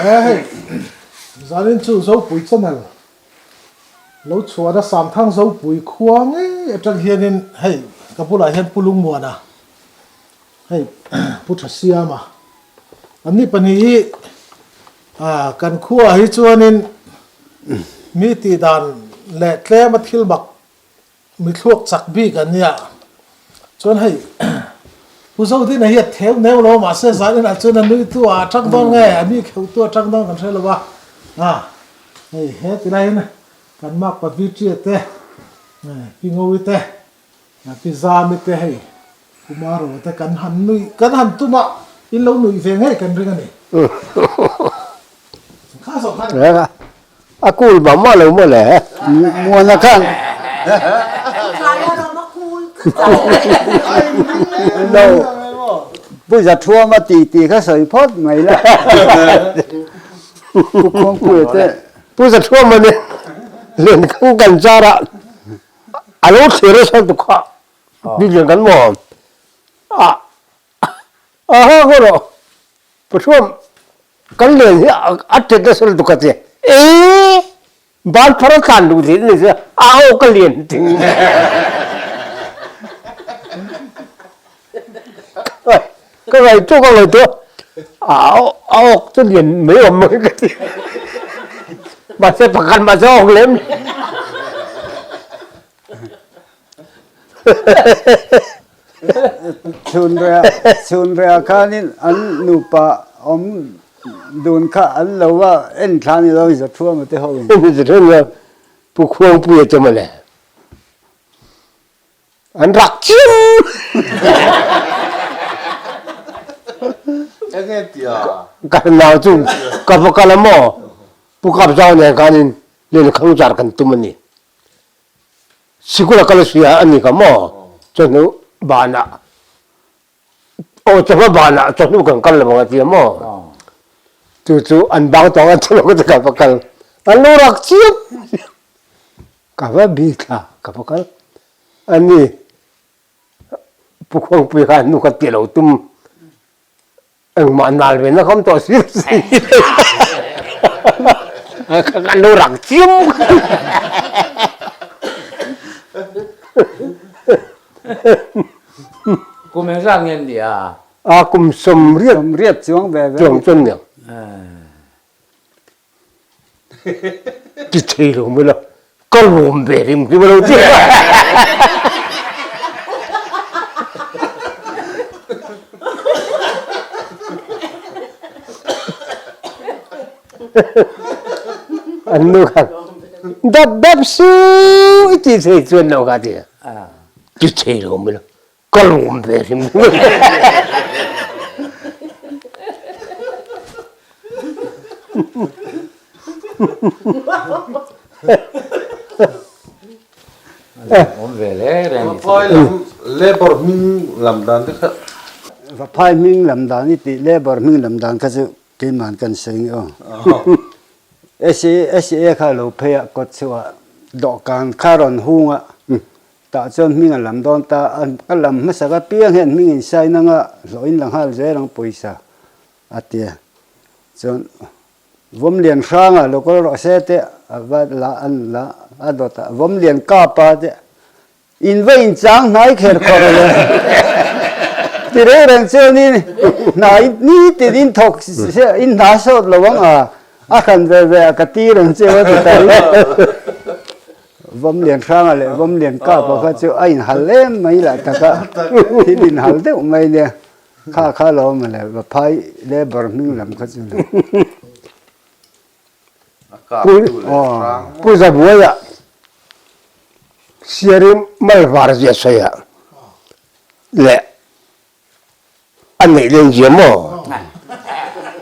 He hei zanin chu Zopui channel lo chhuahna Samthang Zopui khua ngei atang hianin hei ka bulah hian Pu Lungmuana hei Pu Thasiama anni pahnih hi ah kan khuaah hi chuanin mi tih dan leh tlema thil mak Mi thluak chak bik an nia. Chuan hei Pu Zodina hi a theu neu lo mahse zan inah chuan a nuitu ah a tang dawn nge a mi kheuhtu a tang dawn kan hre lo a. A hei he ti laiin kan makpa Vitria te Pi Ngawi te Pi Zami te hei Pu Maro te kan han nui kan han tum a in lo nuih ve ngei kan ring a ni. Kha zawh khan. A kul mah mah lo maw le? Muana khan. Lo. Pu Zathuam a ti ti kha sawi phawt mai la. Pu Khuangpuia te. Pu Zathuam a nen len kang kan char a, a lo thlir nasa tuk kha. Bik kan maw? A a ha haw rawh. Pu Thuam kan len hi a tet nasa lutuk a ti. Ee ban phar a tlan duh tih ni chu a aw ka lian ting. Ka ngaihtuah ka ngaihtuah a awk chu lian mai awm mai ka ti. Mahse pakhat mahse a awk lem. Chhunreh khanin an nupa awm dun kha an lo va en thla ni lo Zathuama te ho in. Zathuama Pu Khuangpuia te mawle an rak chiam. Enge tia? Ka nau chu ka va kal a maw Pu Kapzau nen khanin lenkhang zar kan tum a ni. Sikul a kal a sia a ni kha maw? Chawhnu banah aw chawhma banah chawhnu kan kal lo ang a ti a maw? Chu chu an bang tawng an thil ka va kal. An lo rak chiam. Ka va bi thla ka va kal. Ani Pu Khuangpui kha nu ka ti lo tum engmah nal ve na kham tawh si kan lo rak chiam Kum engzat nge an nih a? A kum 80 80 chuang ve ve. Chuang chuan niang. Ti thei lo mai la ka lawm ve rim hi lo ti. An nu khan dap dap su i ti thei chuan lo kha ti. Ti thei lo mai la Ka lawm ve hrim hrim. Awm ve hle reng ni. Vaphai lam labour hming lam dan te kha. Vaphai hming lam dan i tih labour hming lam dan kha chu keimah kan sawi nge aw. SAA kha lo phei a kawt chhuah dawhkan kha rawn hung a. Tah chuan hming a lam dawn ta a, ka lam hmasak apiang hian hming in sign anga hlawh in la nghal zel ang pawisa a ti a. Chuan Vawmlian hranga lo kal rawh se te a va la an la a dawt a, Vawmlian kapa te in va in chang hnai kher khawr le ti reng reng chuanin hnai nitin in thawk in hna sawt lo ang a, a hran ve ve a ka ti reng chu a ti ta ringawt. Vawmlian hranga leh Vawmlian kapa kha chu a inhal em mai lah tak a, thil inhal deuh mai nia, kha kha lo awm le, Vaphai labour hming lam kha chu le. Pu Zabuaia Siari Malvar zia sawi ah leh a neih len zia maw?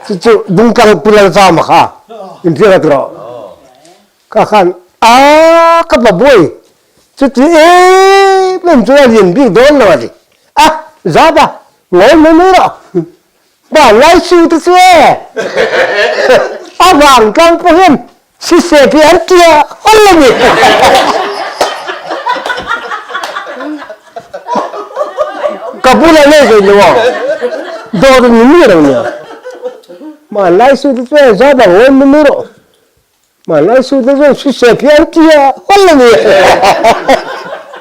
Chu chu Dungtlang Pu Lalzama kha inhriat a tawh. Kha khan a ka pa buai chuti em em chuan a lian bik dawn lo a ti. A zap a ngawi mai mai rawh. Pa lai su te chu e a vang tlang pawh hian sisep hi an tia hawl a ni. Ka bulah nei ve lo a, dawr ni miah lo nia. Hmanlai su te chuan za dang ngawi mai mai rawh. Hmanlai su te chuan su se phian tia hawl a ni.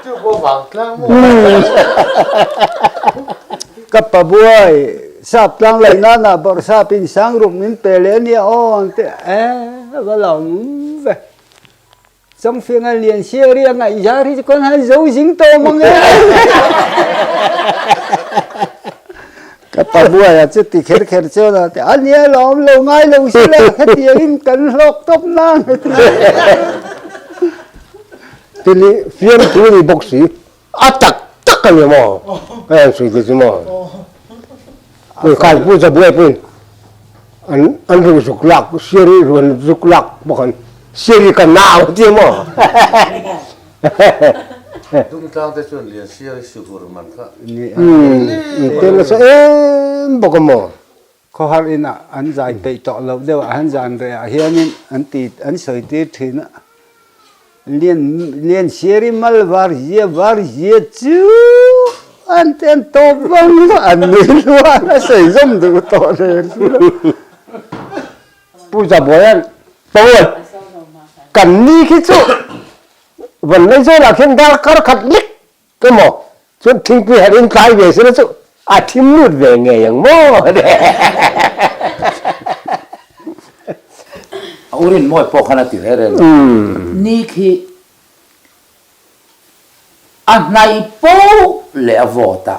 Chu pawh vang tlang maw? Ka pa buai, sap tlang laih nana bawrh sap in sang ruk min pe leh a nia aw ang te eh a va lo awm ve. Chawngfianga lian siar hi a ngaihzar hi chu kan han zo zing tawh mang e. Ka pa buaia chu ti kher kher chuan a ti, a nia lawm lo ngai lo si la, khatiangin kan hlawk tawp nang a ti. Tili fiamthu ni bawk si, a tak tak a ni maw? Ka han sawi te chu maw? Khan pu Zabuai pawhin an an ru zuk lak siari ruan zuk lak bawk an siari ka nau a ti maw? Dungtlang te chuan lian siari sihur man kha. Umm te nasa em bawk a maw? Khawhar inah an zai peih tawh loh deuh ah han zan reh ah hianin an ti an sawi tir thin a. Lian lian siari mal var zia var zia chu an te an tawp vang a an nui hluan a sawi zawm duh tawh reng chu. Pu Zabuaia'n Paul kan ni khi chu Vanlaizawnah khian darkar khat lek Emaw chuan thingpui han in tlai ve sela chu a thim lut ve ngei ang maw? A urin mawi pawh khan a ti rel rel a. Ni khi a hnaih poh leh a vawt a,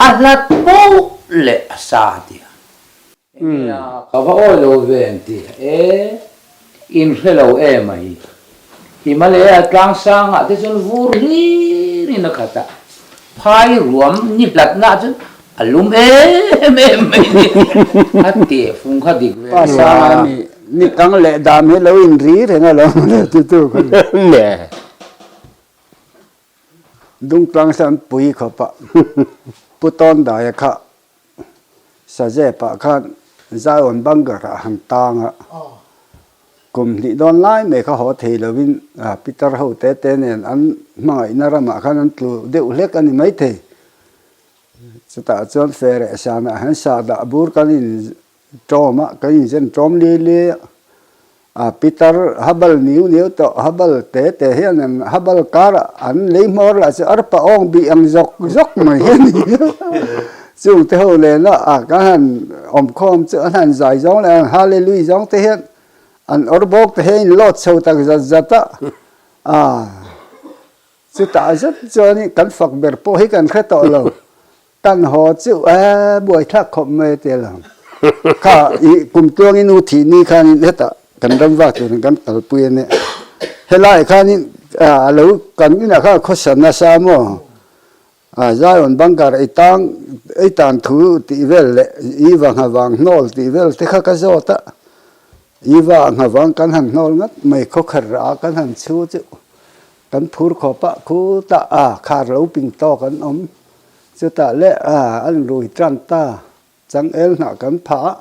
a hlat poh leh a sa a ti a. Nia, ka va awi lo ve an ti e, in hre lo em a hi. Himalaya tlang sangah te chuan vur hlir in a khat a, phai ruam ni hlatna ah chuan a lum em em mai ni. A teh fung kha dik ve. Pa sanga ni, ni kang leh dam hi lo in ri reng a lo ti tu kha ni. Dungtlang hian pui khawp a, Pu Tawndaia kha Sazep-ah khan Zion Bunker-ah han tang a, kum hnih dawn lai mai kha haw thei lovin Peter ho te te nen an hmangaihna ramah khan an tlu deuh hlek a ni maithei. Chutah chuan Fereh sanah hian sahdah bur kan in ṭawm a, kan inzen ṭawm li li a. A pitar habal niu niu tawh habal te te hian an habal karah an lei hmawr lah chu arpa awng bih ang zawk zawk mai hi a ni a. Chung te ho lena a kan han awmkhawm chu an han zai zawng leh an hallelui zawng te hian an awr bawk te hian in lawt chho tak zat zat a. A chutah zet chuan kan fak ber pawh hi kan hre tawh lo. Kan haw chu e buaithlak khawp mai a ti lo. Kha i kum tuangin u thih ni khanin hetah kan ram vak turin kan kalpui a nia. Helaiah khanin a lo kan inah khan khawsa nasa maw? A Zion bunker ei tang ei tan thu tih vel leh i va nghavang hnawl tih vel te kha ka zawt a. I va nghavang kan han hnawl ngat mai khawkher ah kan han chhu chu kan phur khawp a khutah a khar lo ping tawk an awm. Chutah leh an rui tan ta, changel hnah kan phah a,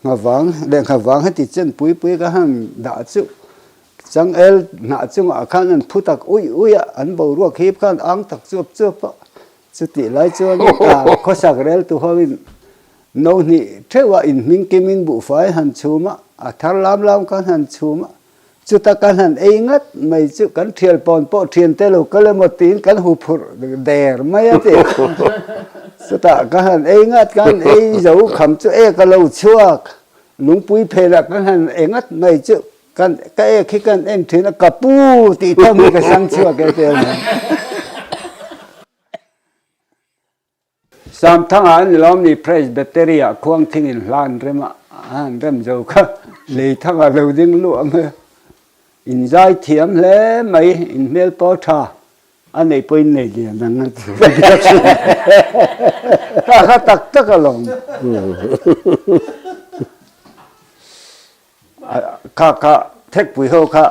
nghavang leh nghavang heti chen pui pui ka han dah chu changel hnah chungah khan an phu tak uih uih a, an boruak hip khan ang tak chuap chuap a, chutih lai chuan khawsak rel tu hoin no hnih theuh a inhming kimin buhfai han chhum a, a thar lam lam khan han chhum a. Chuta kan han ei ngat mai chu kan thial pawn pawh thian te lo kal emaw tiin kan hu phurh der mai a ti. Chutah ka han ei ngat ka han ei zo kham chu ek a lo chhuak lungpui phelah kan han ei ngat mai chu kan ka ek hi kan en thin a ka pu tih tham hi ka sang chhuak e te a ni. Samthanga an ni lawm ni Presbytery ah khuang thing in hla an rem a, an rem zo kha Leithanga lo ding luah mai a, in zai thiam hle mai, in hmel pawh tha, a neih pawh in nei lian ang a ti kha kha tak tak alawm. Kha kha thekpui ho kha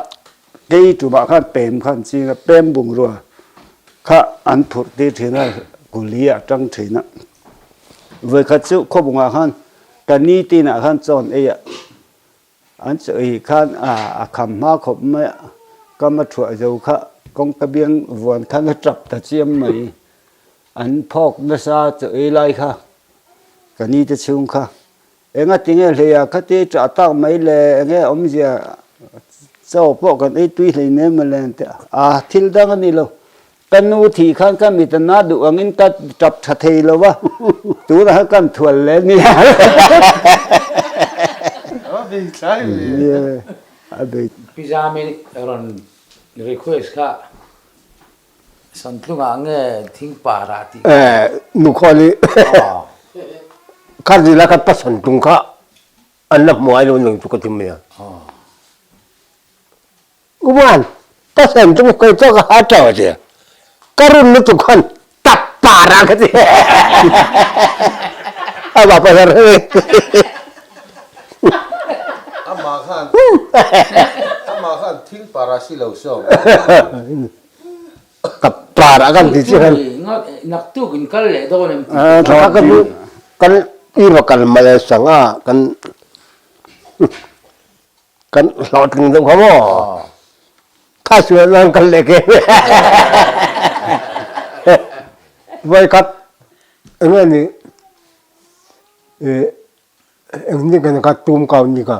kei tumah khan pem khan ching a, pem bungrua kha an phurh tir thin a, kuli ah tang thin a. Vawikhat chu khawbungah khan ka ni tinah khan chawn ei a, an chaw ei khan a kham hma khawp mai a, kam a thuah zo kha kawngka biang vuan khan a tap ta chiam mai, an phawk nasa chaw ei lai kha ka ni te chhung kha. Enga tinge hleia khati chah tak mai le enge awmzia chaw pawh kan ei tui hlei nem mawle an ti a, a thil dang a ni lo. Ka nu thih khan ka mit a na duh angin ka tap tha thei lo va, tunah khan kan thual leh nia. A bei tlai ve. A bei. Pi Zami rawn request kha Santlungah nge Thingparah tih kha. Nukhawli kha zila khan pa Santlung kha an la hmu ai lo nang chu ka ti mai a. Uman pa Santlung kei chu ka ha teuh a ti. Ka run lutuk khan tap parah ka ti. Amah pa hian Amah khan amah khan Thingparah si lo sawm. Ka par a kan ti chiah khan. Naktuk in kal leh dawn em ti. Thla ka chu kan i va kal mai a sanga kan kan hlawhtling deuh kha maw. Kha sual nan kal leh ke. Voi khat enge ni eng ni kan kha tum kau ni kha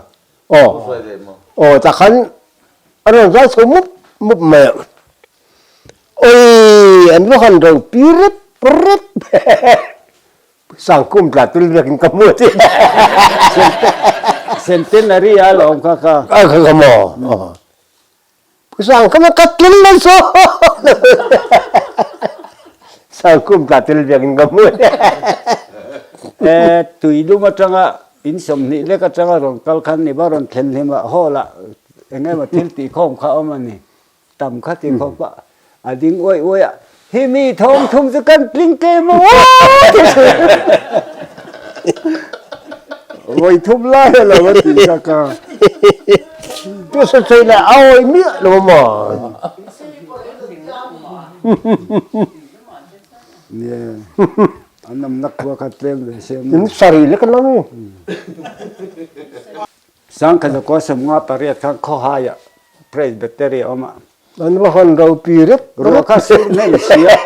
aw aw takhan a rawn zai chho mup mup mai a oi an va han ro pi rep rep sangkum tla tul vek in ka hmu a ti Centenary a lawm kha kha a kha kha maw Sangkum a ka tel lo saw Sangkum tla tel biak in ka hmu. E tui lum atanga in 20 lek atanga rawn kal khan ni ba rawn thlen hlim ah hall ah eng emaw thil tih khawm kha a awm a ni. Tam kha tih khawm kha a ding uaih uaih a, hi mi thawng thum chu kan tling tlem maw Vawi thum lai a lo a ti kha ka. Tu sa chei le a awi miah lo maw? Nia, an awmna khua kha tlem ve se maw? In sarih lek an awm. Sangkhat 58 khan khawhaiah Presbytery a awm a. An va hawn ropi rep rep. Ruah kha sur hnem si a.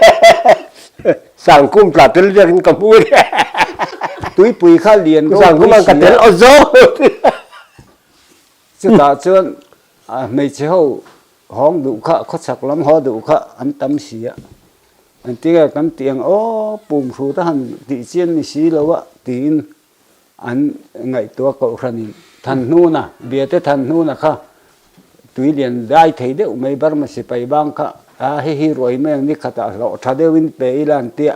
Sangkum tla tel viak in ka hmu e. Tuipui kha lian ropui si a. Sangkum an ka tel aw zo. Chutah chuan hmeichhe ho hawng duh kha khawchhak lam haw duh kha an tam si a. An ti nge kan tih ang aw pum hrut a han tih chian ni si lo a tiin An ngaihtuah kohhranin Thanhnuna, Biate Thanhnuna kha tui lian dai thei deuh mai Burma sipai bang kha a hei hi ruai mai ang ni khatah hlawh tha deuhin pe ila an tia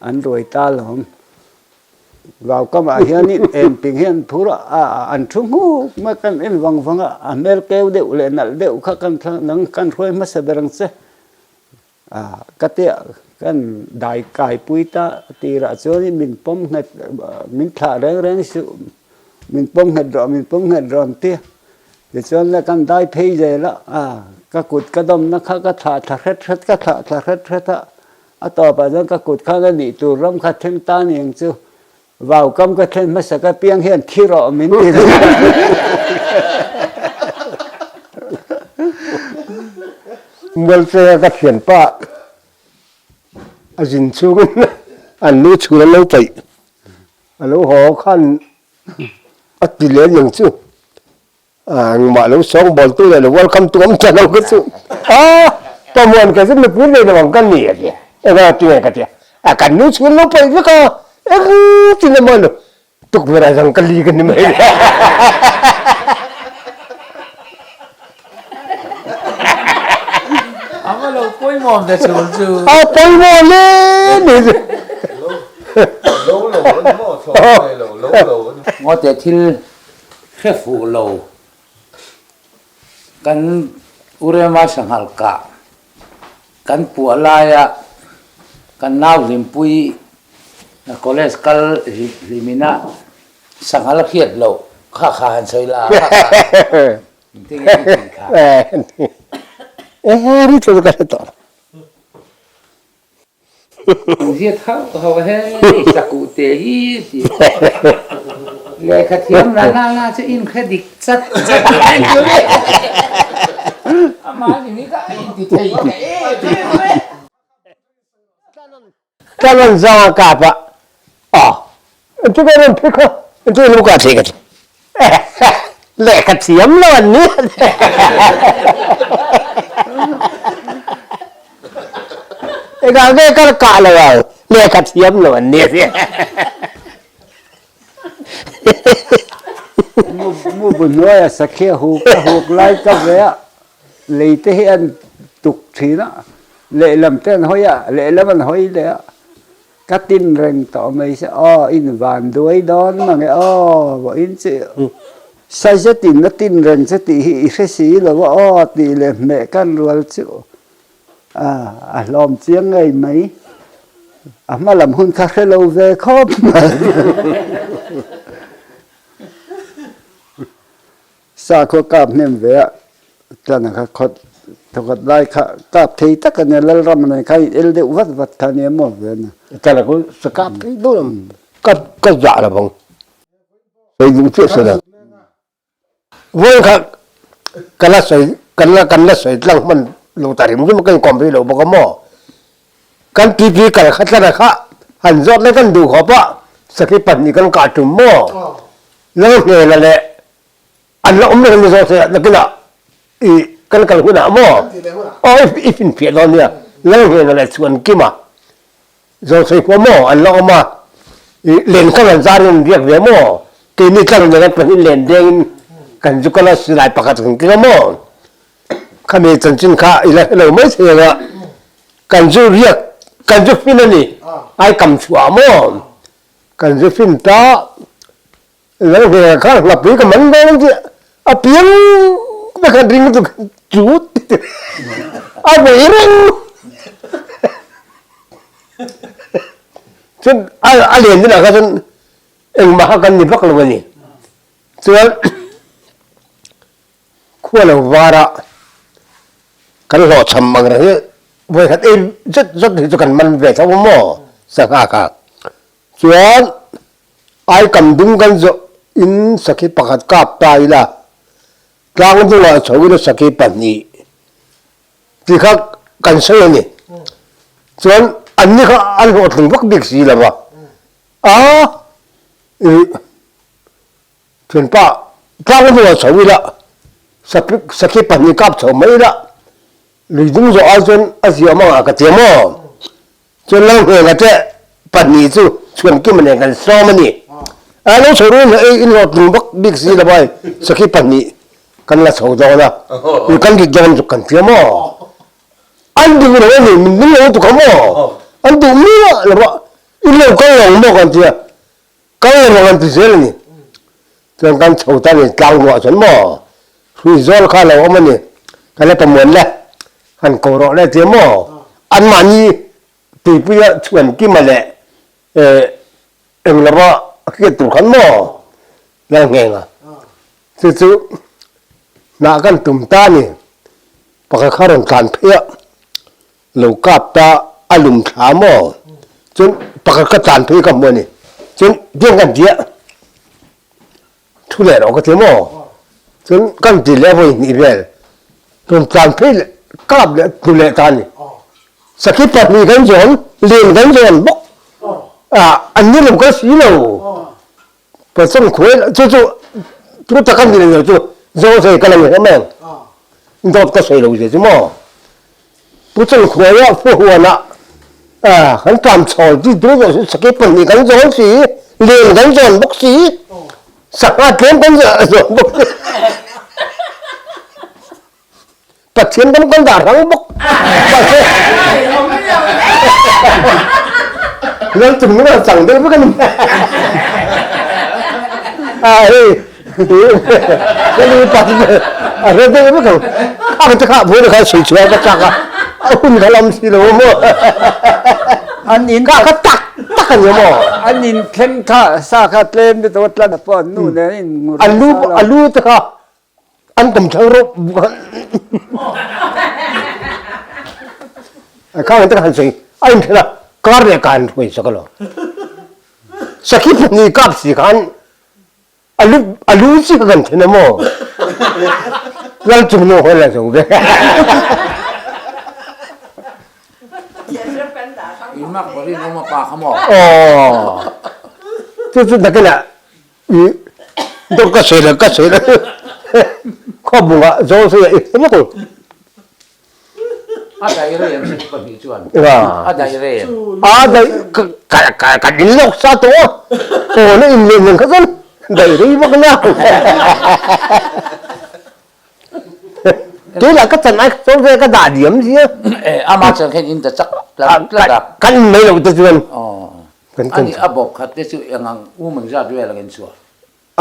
an ruai ta lawm. Vaukamah hianin engping hi an phur a, an thu nghuk mai kan en vang vang a, a hmel keu deuh leh nalh deuh kha kan nang kan hruai hmasa ber ang che. Ka tia kan dai kaipui ta tirah chuanin min pawm nghet min thlah reng reng suh min pawm nghet rawh min pawm nghet rawh an ti a tichuan le kan dai phei zel a ka kut ka dawmna kha ka thlah thla hret hret ka thlah thla hret hret a a tawpah chuan ka kut khan a nih tur ram kha thleng ta ni ang chu Vau kam ka thlen hmasa ka piang hian thi rawh min ti ringawt. Mualcheng a ka thianpa a zin chungin an nu chhun an lo paih a lo haw khan a ti leh aniang chu. Engmah lo sawng bawl tu leh lo welcome tu awm ta lo ka chu a pamuan ka chu mipui nei lo ang ka ni a ti enga ti nge ka ti a kan nu chhun lo paih vek a eng tin emaw lo tukverh ah zang ka li ka ni mai le. A va lo pawimawm ta chhul chu. A pawimawm le ni chu. Lo lo a ni maw thlawh nei lo lo lo a ni. Ngawte thil Hre fuh lo. Kan Urema sanghal kah kan puah laia kan nau hlimpui college kal hlimina sanghal a hriat loh kha kha han sawi la kha kha engtin nge i tih kha. Ehe ri chu ka hre tawh lo. Ziat hauh hauh a hei sakuh te hi ti lehkha thiam la la la chu in hre dik chat chat amah ni hi ka in ti thei ta em em e. Tlanan zang a kap a, a chu ka rawn phei kha. Chu nu ka thei ka ti. Lehkha thiam lo an ni. Engah nge ka la kah lo ang, lehkha thiam lo an ni a ti. Mu bu hnuaia sakhi a huk a huk lai ka ve a, lei te hi an tuk thin a, lehlam te an hawi a, lehlam an hawi leh a. Ka tin reng tawh mai se aw in van duai dawn mange aw vawiin chu sai zetin a tin reng che tih hi i hre si lo a aw tih leh hmeh kan rual chu a hlawm chiang ngei mai a hma lam hun kha hre lo ve khawp mai. Sakhua kap hnem ve a, tana kha khawt thawkhat lai kha kap thei tak a nia, Lalram a nei kha in el deuh vat vat kha a nia maw ve na. Tana khu sa kap thei dawn ang, ka ka zah lo vang, sawi duh chiah sawi lo. Vawiin kha ka la sawi kan la kan la sawi tlang hman lo ta rim rim a, ka inkawm rih lo bawk a maw. Kan titi kal kha tlana kha han zawt leh kan duh khawp a, sakhi pahnih kan kah tum maw? Lalhnela leh an la awm reng ni zawk se nakinah i kan kal hunah maw aw i finfiah dawn nia Lalhnena leh Chhuankima Zawlsei khua maw an la awm a i len kha kan zar in an riak ve maw keini tlang nen an pahnih len dengin kan zu kal a silai pakhat kan keng a maw khami chanchin kha i la hre lo mai thei ang a kan zu riak kan zu fin a ni ai kam chhuah maw kan zu fin ta Lo ve kha hlapui ka man dawn ang tih a piang te khan ring lutuk chu a vei reng chuan a len dinah kha chuan engmah kha kan ni vak lo a ni chuan khua lo vara kan hlawhchham ang reng hi vawikhat ei zet zet hi chu kan man ve tho a maw sangha kha chuan Ai kam dung kan zawh in sakhi pakhat kap ta ila, tlang dungah chho ila sakhi pahnih ti kha kan sawi a ni. Chuan anni kha an hlawhtling vak bik si lo va, a i thianpa tlang dungah chho ila sakhi pahnih kap chho mai ila, lui dung zawh ai chuan a ziah ang ah ka ti a maw? Chuan Lalhnenga te pahnih chu Chhuankima nen kan sawm a ni. A lo chho ruin ei in hlawhtling bawk bik si lo a, sakhi pahnih kan la chho dawn a, kan rit dawn chu kan tia maw? An duh lo a ni, min ding lo lutuk a maw? An duh miah lo a, in lo kal lo ang maw kan tia, kal lo ang an ti zel a ni. Chuan kan chho ta ni tlang ruah chuan maw hrui zawl kha lo awm a ni, kan la pamuan le, han ko rawh le tia maw anmahni tuipuia chhuan kima leh eng lova hriat tur khan maw lal ngheng a, chu chu hnah kan tum ta a ni, pakhat kha rawn tlan phei a. Lo kap ta a lum thla maw? Cun pakhat ka tlan phei ka hmu a ni. Cun tiang kan ti ah thu leh rawh ka ti maw? Cun kan ti leh voi hnih vel. Cun tlan phei leh kap leh tlu leh ta ni. Sakhi pahnih kan zawn, len kan zawn bawk. Ah, an ni lo ka si lo. Pasal khuai chu chu tu tak an ni lo chu zo sei ka lang em em dawt ka sawi lo zia chu maw pu chung khuai ah pu huan ah a kan tlam chhawl ti tu zo si sakhi pahnih kan zawn si len kan zawn bawk si sangha tlem kan zawn bawk si Pathian kan kan dah hrang bawk. Lal chung nung a cang deuh vek ani. A hei ka lu pa a re deuh vek ang. Khang te kha bur kha sui chhuak ka chak a. A hun kha lam si lo maw. An in Ka kha tak tak ani maw. An in thleng kha sa kha tlem te to tlan pawh an nu nen in ngur. An lu a lu te kha An kum thang rawh khang te han sawi a in thela kar leh kan hruai sak alo sakhi pahnih kap si khan alu alu chi ka kan then emaw lal chung nu hoi la zo ve In mak parin awm a pa kha maw aw chu chu nakinah. I dawt ka sawi lo ka sawi lo khawbungah zawl sawi i hre vak lo. A daih rei ang seki pahnih chuan a daih rei em? A daih kan in lawk sa tawh a, aw na in leh nen kha chuan daih rei vak na. Tunah ka chan ai kha chuan ka dah diam zia. Ama chan khan in ta chak tlat tlat a. Kan in mai lo te chuan. Ani a bawp khat te chu eng ang um ang zat vel ang in chhuah?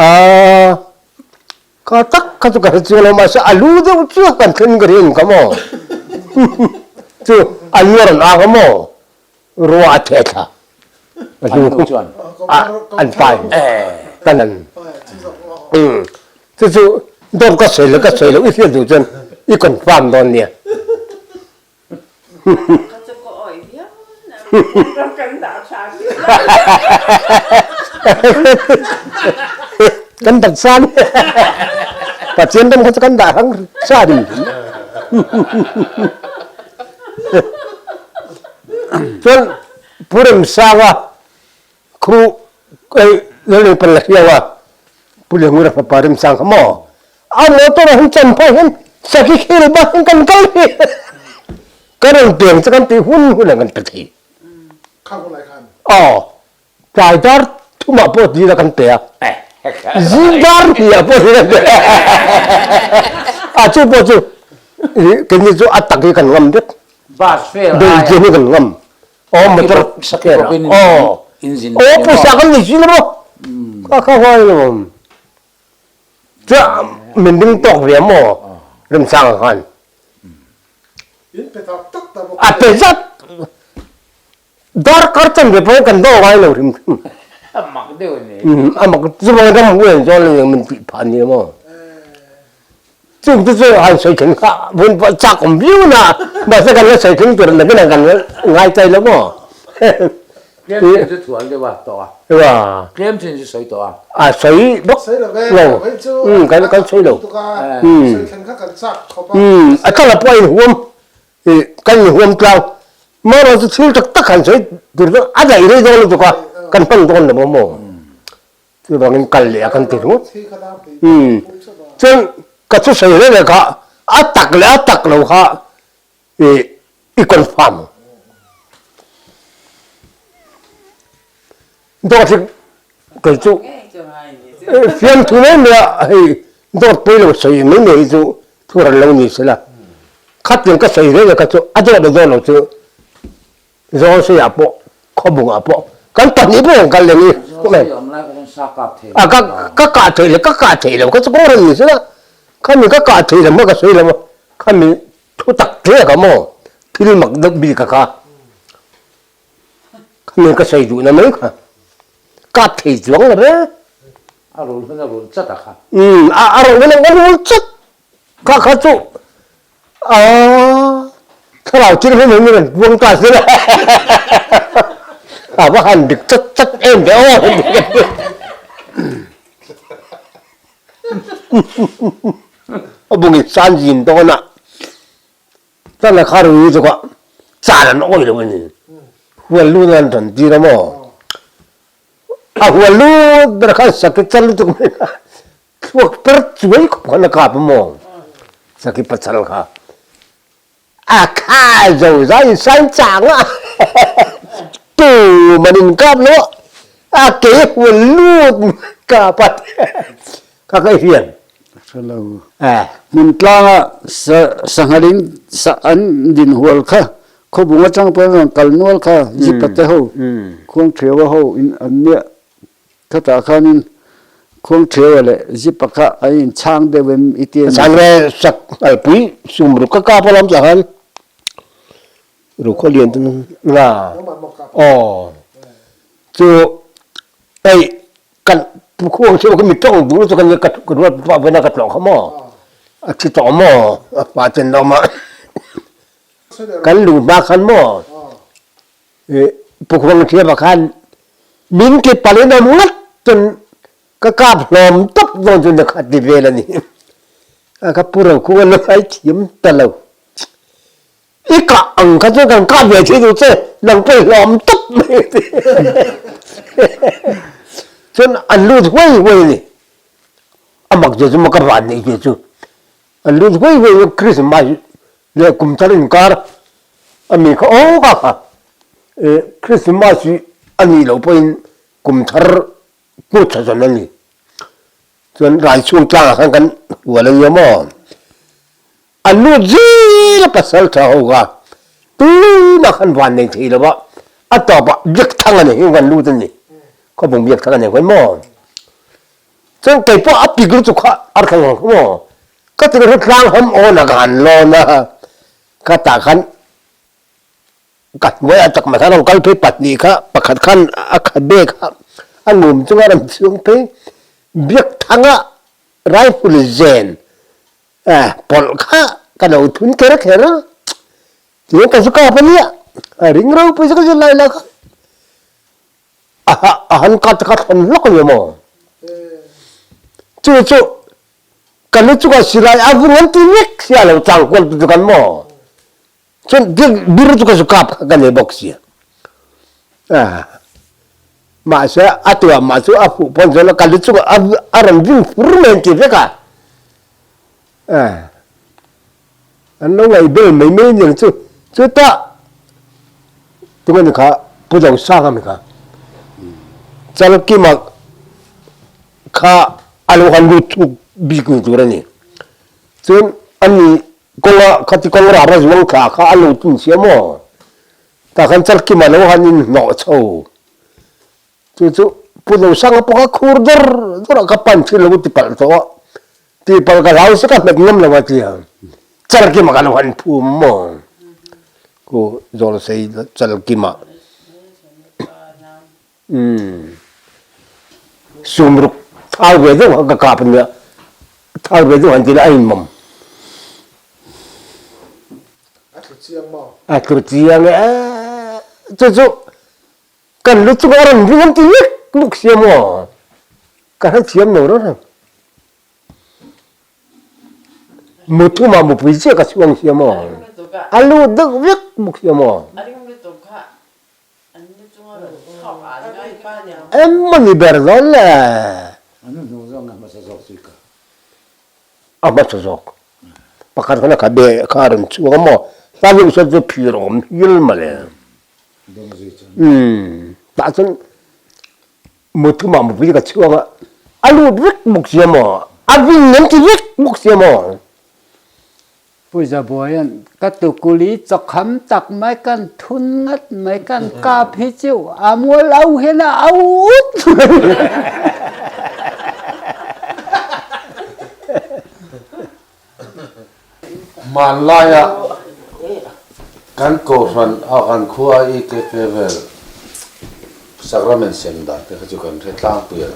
Aa, ka tak kha chu ka hre chiang lo mahse a lu deuh chu kan thlen ka rin ka maw? Chu a lu a rawn ang a maw? Ruah a theh thla. A lu chuan an pai kan an chu chu dawt ka sawi lo ka sawi lo i hriat duh chuan i confirm dawn nia. Kan dak san Pathian ram kha chu kan dah hrang sa ding. Chuan Pu Remsanga Khu ei Lalei pan la hriau a, Pu Lengura fapa remchang kha maw? A motor ah hian chan phah hian saki khel bak hian kan kal hi ka rawn peng chu kan tih hun hun ah kan pe thei. Aw, tlai dar thum ah pawh dil a kan pe a, zing dar hnih ah pawh dil a kan pe a, a chu pawh chu keini chu a tak hi kan ngam vek, beihchian hi kan ngam. Aw motor spare ah aw aw pawisa kan nei si lo maw kha kha huai lo chuan min ding tawk ve maw remchang ah khan a pe zat darkar chanve pawh kan dawng ngai lo hrim hrim a mak chuvang ram hu en zawn min tih phah nia maw. Chung te chu han sawi thleng kha vun pawh chak awm viau na mahse kan la sawi thleng tur nakin ah kan ngai chai lo maw. Tlem chin chu thual deuh a tawh a. Ewa. Tlem chin chu sawi tawh a. A sawi bawk lo. Um kan kan sawi lo. Um um a tala pawh a inhuam i kan inhuam tlang marawh chu thil tak tak han sawi tur chu a daih rei dawn lutuk a kan hman dawn lo maw. Chuvangin kal leh a kan ti ringawt. Umm. Chuan ka thusawi reng reng kha a tak leh a tak lo kha i i confirm. Dawt hi kei chu fiamthu mai mai a hei dawt pawilo sawi mai mai hi chu thu ran lo ni sela. Khatiang ka sawi reng reng kha chu a dawt leh dawt lo chu Zawlseiah pawh Khawbungah pawh kan pahnih pawh kan kal leh ni. A ka ka kah theih leh ka kah theih lo kha chu kawng reng ni sela khami ka kah theih lam kha ka sawi lo a khami thu tak hle ka maw thil mak deuh bik a kha khami ka sawi duhna mai kha kap thei chuang lo ve. A rul hun a rul chat a kha. Umm a rul hun a rul chat kha kha chu Aw, thlarau thil hi min rawn buang ta zir a, a va han dik chat chat em ve aw. A bungin san zin dawn a, chuan a kha rui chu ka chan an awih lo a ni, hual lun an rawn tir a maw, a hual lut ber khan sakhi chal lutuk mai kha. Thluak per chuai khawp khan a kap a maw? Saki pasal kha a kha zozai in sain chang a tu man in kap lo a ke hual lut kap a kha ka hian Hrelo. Hmun tlanga sanghal in an din hual kha khawbung atang pawh an rawn kal nual kha Zipate ho Khuangtheuva ho in an nia Khatah khanin Khuangtheuva leh Zipa kha an inchhang deuh em i ti a ni. Chhang ve sak alpui sum ruk ka kap alawm tah khan ruk khaw lian chu nga aw chu hei kan pu Khuangtheuva ka mi tawng duh chu kan ka ruat pah vena ka tlawh kha maw a thi tawh maw a pa chen lo mah kan luh hma khan maw Pu Khuangthiama khan min ki pal in awm ngat cun ka kap hlawm tawp dawn cu na kha ti vel a ni. A ka pu ro kung a ngai thiam ta lo. I kah ang kha cu kan kah ve thei duh che nang pawh i hlawm tawp mai ti. Chuan an lut huai huai a ni. A mak zia chu maw ka van neih zia chu. An lut huai huai a Christmas leh kum thar inkar a mi kha aw ka kha. Christmas hi a nih loh pawhin kum thar hmuh tha zawn a ni. Chuan Raichhung tlangah khan kan hual a nia maw. A lut zel a pasal tha ho kha tunah khan van nei thei lo va, a tawpah biakthang a nei hi kan lut a ni. Khawbung biakthang a nei khawn maw. Chuan kei pawh a pik lutuk kha a thleng ang kha maw. Ka ti kha tlang ham awn a ka han lawn a, ka tah khan ka hnuaiah chakma khan a rawn kal phei pahnih kha pakhat khan a khabe kha a ngum chunga a rawn chhung phei biakthanga rifle zen pawlh kha ka lo thun kher kher a, tihian ka zu kap a nia, a ring ropui zawk zawk lai lai kha a han cut kha thawn hlawk a ni maw? Chu chu ka lu chungah silai a vung an ti vek sia lo chang kual tu chu kan maw? Chuan bir chu ka zu kap kha ka nei bawk sia. Mahse a tuah mah chu a fuh pawn chuan ka lu chungah a rawn ving fur mai an ti vek a. An lo ngaihbel mai mai aniang chu. Chutah tunge ni kha Pu Dosanga mi kha Chalkima kha a lo han lut thuk bik ni tur a ni. Chuan ani Kawnga khati kawng ram a zuang thla kha a lo tun sia maw? Tah khan Chalkima lo han inhnawh chho. Chu chu Pu Losanga pawh kha khur dawr dawr ah ka pan thin lo ti palh tawh a, ti palh ka hlau se ka hmet ngam lo a tia. Chalkima ka lo han phum maw? Ku Zawlsei Chalkima. Umm. Sumruk thau ve deuh kha ka kap ania, thau ve deuh han ti ila a inmawm. A tlu chiang maw? A tlu chiang e, chu chu kan lu chungah a rawn ring an ti nek bawk sia maw? Ka hrethiam lo reng reng. Muthuma mupui chiah ka chhuang sia maw? A lut deuh vek bawk sia maw? Emawni ber dawn le? A hmasa zawk. Pakhat khan a khabe kha a rawn chhuak a maw? Hla deuh sawn chu phir awm hial mawle. Umm tah chuan muthumah mupui ka chhuak a, a lut vek bawk sia maw? A vin an ti vek bawk sia maw? Pu Zabuaia'n, Ka tukuli chawkham tak mai kan thun ngat mai kan kap hi chu a mual au hian a au ut mai. Hmanlaia kan kohhran a kan khua EKP vel Sacrament sem dan te kha chu kan hre tlangpui a,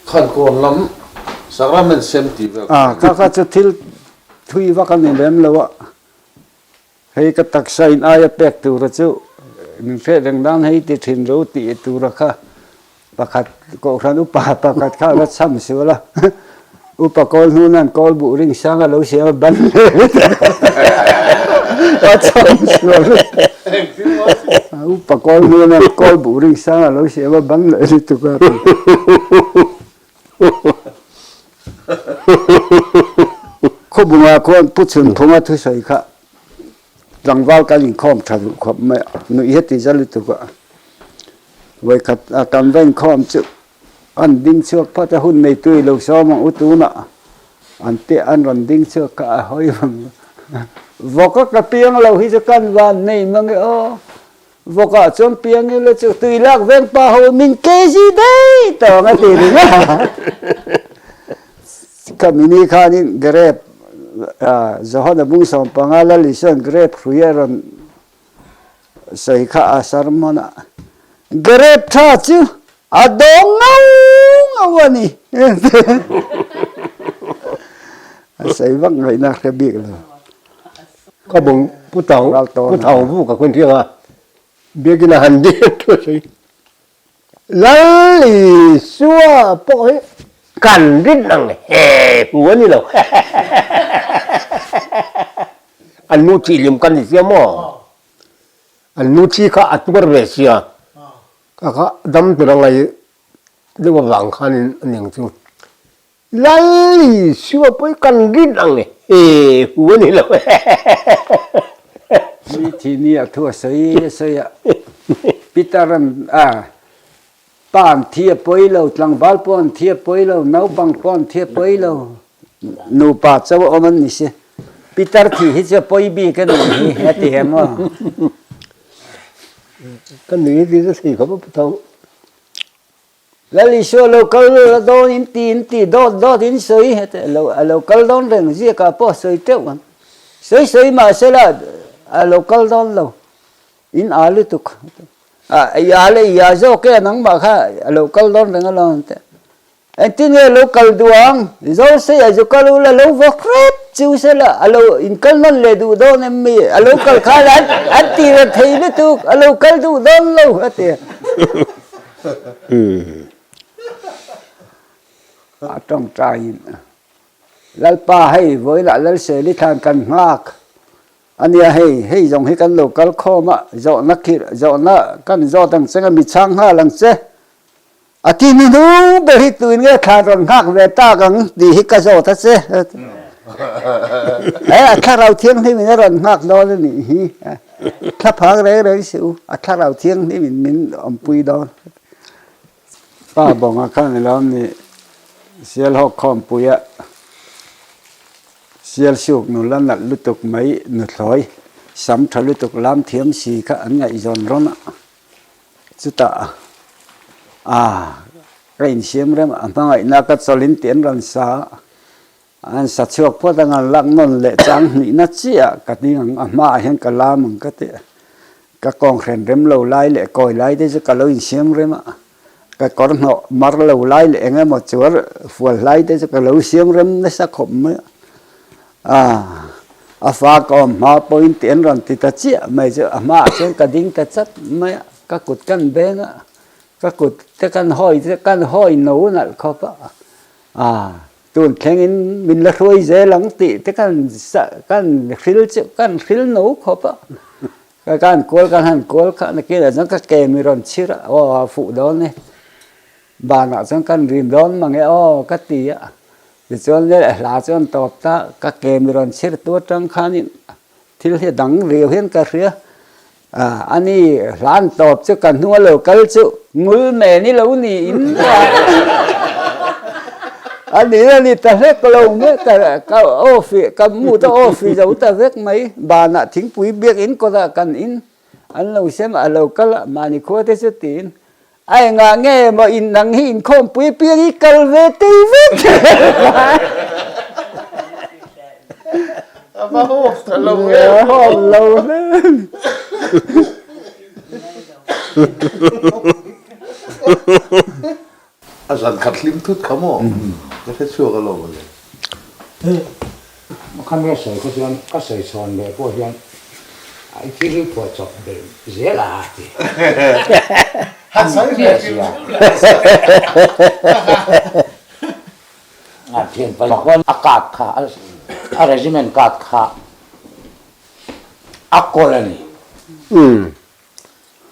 Khankawn lam Sacrament sem tih vel kha. Kha kha chu thil Thui vak a ni lem lo a, hei ka taksa in aia pek tura chu min hriat reng nan hei ti thin ro tih tura kha pakhat kohhran upa pakhat kha a va cham sual a, upa kawl hnu nan kawl buh ring sang a lo siam a ban leh a cham sual upa kawl hnu nan kawl buh ring sang a lo siam a ban leh lutuk a. Khawbungah khuan Pu Chhunphunga thusawi kha tlangval kan inkhawm tha duh khawp mai a, nuih heti za lutuk a. Vawikhat a kan va inkhawm chu an ding chhuak phawt a, hun neitu i lo sawm ang u tunah an tih an rawn ding chhuak kha a hawi vang vawk a ka piang lo hi chu kan van nei mang e aw. Vawkah chuan piang ila chu tui lak veng pa ho min KG daih tawng a ti ring a. Khami ni khanin grape Johana bung 15 Lal Isuan grape hrui a rawn sawi kha a sermon a. Grape tha chu a dawng ngau ngau a ni. A sawi vak ngaihna hre bik lo. Ka bung pu tau pu thau vu ka khun thiang a biakin a han ding thu sawi Lal Isua pawh hi kan rin ang he hu a ni lo an nu thih hlim kan ni sia maw an nu thi kha a tuar ve sia ka kha dam tur a ngai. deuh avang khanin a ning chu Lal Isua pawh hi kan rin ang e, he hu a ni lo e. Mi thih ni ah thu a sawi a sawi a, Peter an a pa an thi a pawi lo, tlangval pawh an thi a pawi lo, naupang pawh an thi a pawi lo, nupa chauh a awm an ni si. Peter thih hi chu a pawi bik a nih hi a ti em aw. Ka nui hi chu thei khawp a pu tho. Lal Isua lo kal la dawn in ti in ti dawt dawt in sawi heti a lo a lo kal dawn reng ziakah pawh a sawi teuh ang. Sawi sawi mahsela a lo kal dawn lo in a lutuk a i a leh i a zawk e nangmah kha a lo kal dawn reng alawm te. Engtin nge lo kal duh ang? Zo sei a zu kal ula lo va hrep chu sela a lo in kal nawn leh duh dawn em mi? A lo kal khan an ti reng thei lutuk a lo kal duh dawn lo a ti. A tawngtaiin, Lalpa hei vawilah Lalseli thlan kan nghak a nia hei, hei zawng hi kan lo kal khawm a, zawhna khirh, zawhna kan zawt ang che nga mi chhang nghal ang che, a ti hnuhnung ber hi tuin nge thlan rawn nghak ve tak ang tih hi ka zawt a che. He a thlarau thianghlimin a rawn nghak dawn a nih hi. Thla phang reng reng si u, a thlarau thianghlim in min awmpui dawn. Pa Bawnga khan i lo ni Sialhawk khawmpuia Sialsuk nula nalh lutuk mai nuthlawi sam tha lutuk lam thiam si kha an ngaihzawn rawn a, chutah a ka insiam rem a hmangaihna ka chawlhin tih an rawn sa a. An sa chhuak phawt anga lak nawn leh chang hnihna chiah ka ding ang, a hmaah hian ka lam ang ka ti a. Ka kawnghren rem lo lai leh kawi lai te chu ka lo insiam rem a, ka kawr hnawh mar lo lai leh eng emaw chuar fual hlai te chu ka lo siam rem nasa khawp mai a. Aaa a fa ka awm hma pawhin tih an rawn ti ta chiah mai chu a hmaah chuan ka ding ta chat mai a, ka kut kan beng a, ka kut te kan hawi te kan hawi no nalh khawp a. Aaa. Tun thlengin min la hruai zel ang tih te kan kan hril chu kan hril no khawp a, ka kan kual kan han kual kha nakinah chuan ka ke mi rawn chhir a aw a fuh dawn e, banah chuan kan rim dawn mang e aw ka ti a, tichuan le hla chuan tawp ta ka ke mi rawn chhir tu atang khanin thil hi a dang riau hian ka hria. A ni, hlan tawp chu ka hnung a lo kal chu ngul men i lo niin a ni a ni ta hlek lo mai ka ka off i ka mood a off i zo ta vek mai banah thingpui biakinn kawtah kan in an lo sem a lo kal a mahni khua te chu tiin a engah nge maw in nang hi inkhawmpui piang i kal ve tei vek A va hawp ta lo em. Hawp lo hle. A zan khat hlim thut kha maw? Ka hre chhuak alawm a le. Khami a sawi kha chuan ka sawi chhawn leh pawh hian i thil hi phuah chawp belh zel a ti. Han sawi ve sia. A thian pa khuan a card kha a regiment card kha a kawl a ni.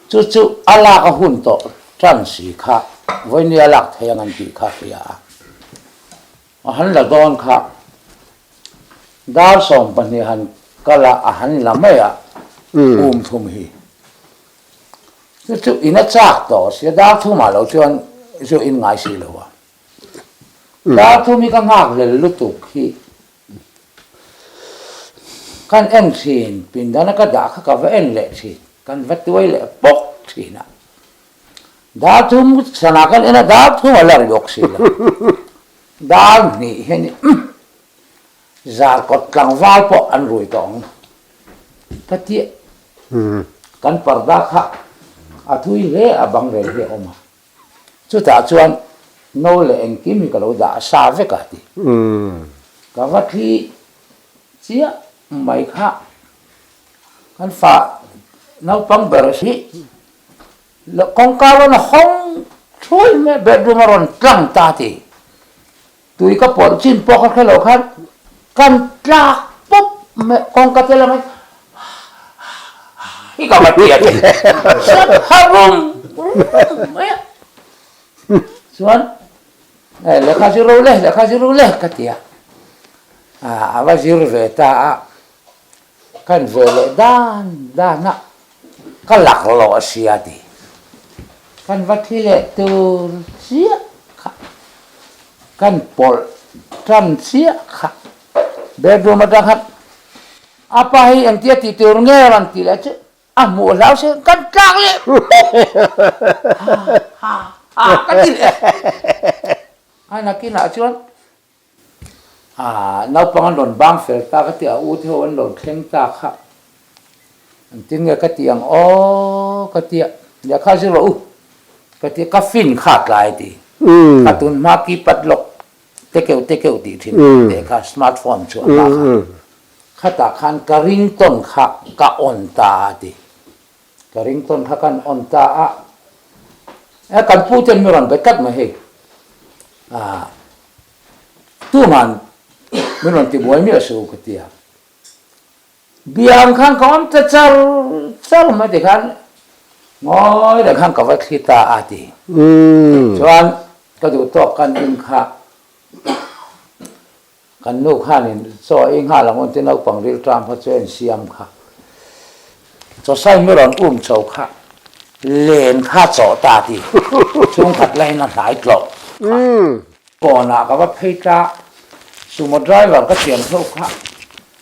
Chu chu a lak a hun tawh tan si kha vawinia a lak thei ang an tih kha hria a. A han la dawn kha dar 12 han kal a, a han la mai a um thum hi. Chu chu in a chak tawh sia dar thumah lo chuan chu in ngai si lo a. Dar thum hi ka nghak hlel lutuk hi kan en thin, pindana ka dah kha ka va en leh thin, kan va tuai leh pawk thin a. Dar thum sana kan en a, dar thum a la ri bawk si lo. Dar hnih hian umm zar kawt tlangval pawh an rui tawh ang ka ti a. Kan parda kha a thui hle a bang rel hi a awm a. Chutah chuan no leh engkim hi ka lo dah sa vek a ti. Ka va thli chiah mai kha kan fa naupang ber hi Kawngka rawn a hawng thuai mai a, bedroom a rawn tlang ta ti. Tui ka pawlh chin pawh ka hre lo khan kan tlak pawp mai, kawngka te lamah hi ka va ti a ti. Sap ha rum rum mai a. Chuan lehkha zir ro le, lehkha zir ro le ka ti a, a va zir ve ta a, kan ve leh dan dan a, ka laklawh a sia ti. Kan va thi leh tur chiah kha, kan pawlh tan chiah kha bedroom atang khan a pa hi engtia tih tur nge rawn tih leh chu A hmuh hlau se kan tlak leh pawp ha ha ha ka ti leh a nakinah chuan ah naupang an rawn bang fel ta ka ti a u te ho an rawn thleng ta kha engtin nge ka ti ang aw ka ti a lehkha zir rawh u ka ti a ka fin kha tlai a ti ka tun hma keypad lock te keuh te keuh tih thin teh kha smartphone chu a hma kha. Khatah khan ka ringtawn kha ka on ta a ti. Ka ringtawn kha kan on ta a, e kan pu ten mi rawn be tlat mai hei. Ah, tuman min rawn ti buai miah suh ka ti a. Biang khan ka awm ta char char mai ti khan ngawi reng khan ka va thli ta a ti. Chuan ka duh tawk kan in kha Kan nu khanin chaw ei nghal ang unti naupang rilṭam kha chu a insiam kha. Chaw sai mi rawn um chho kha len kha chawh ta ti chhungkhat lain a hnai tlawh kha. Kawnah ka va phei ta, sumo driver ka thiam tho kha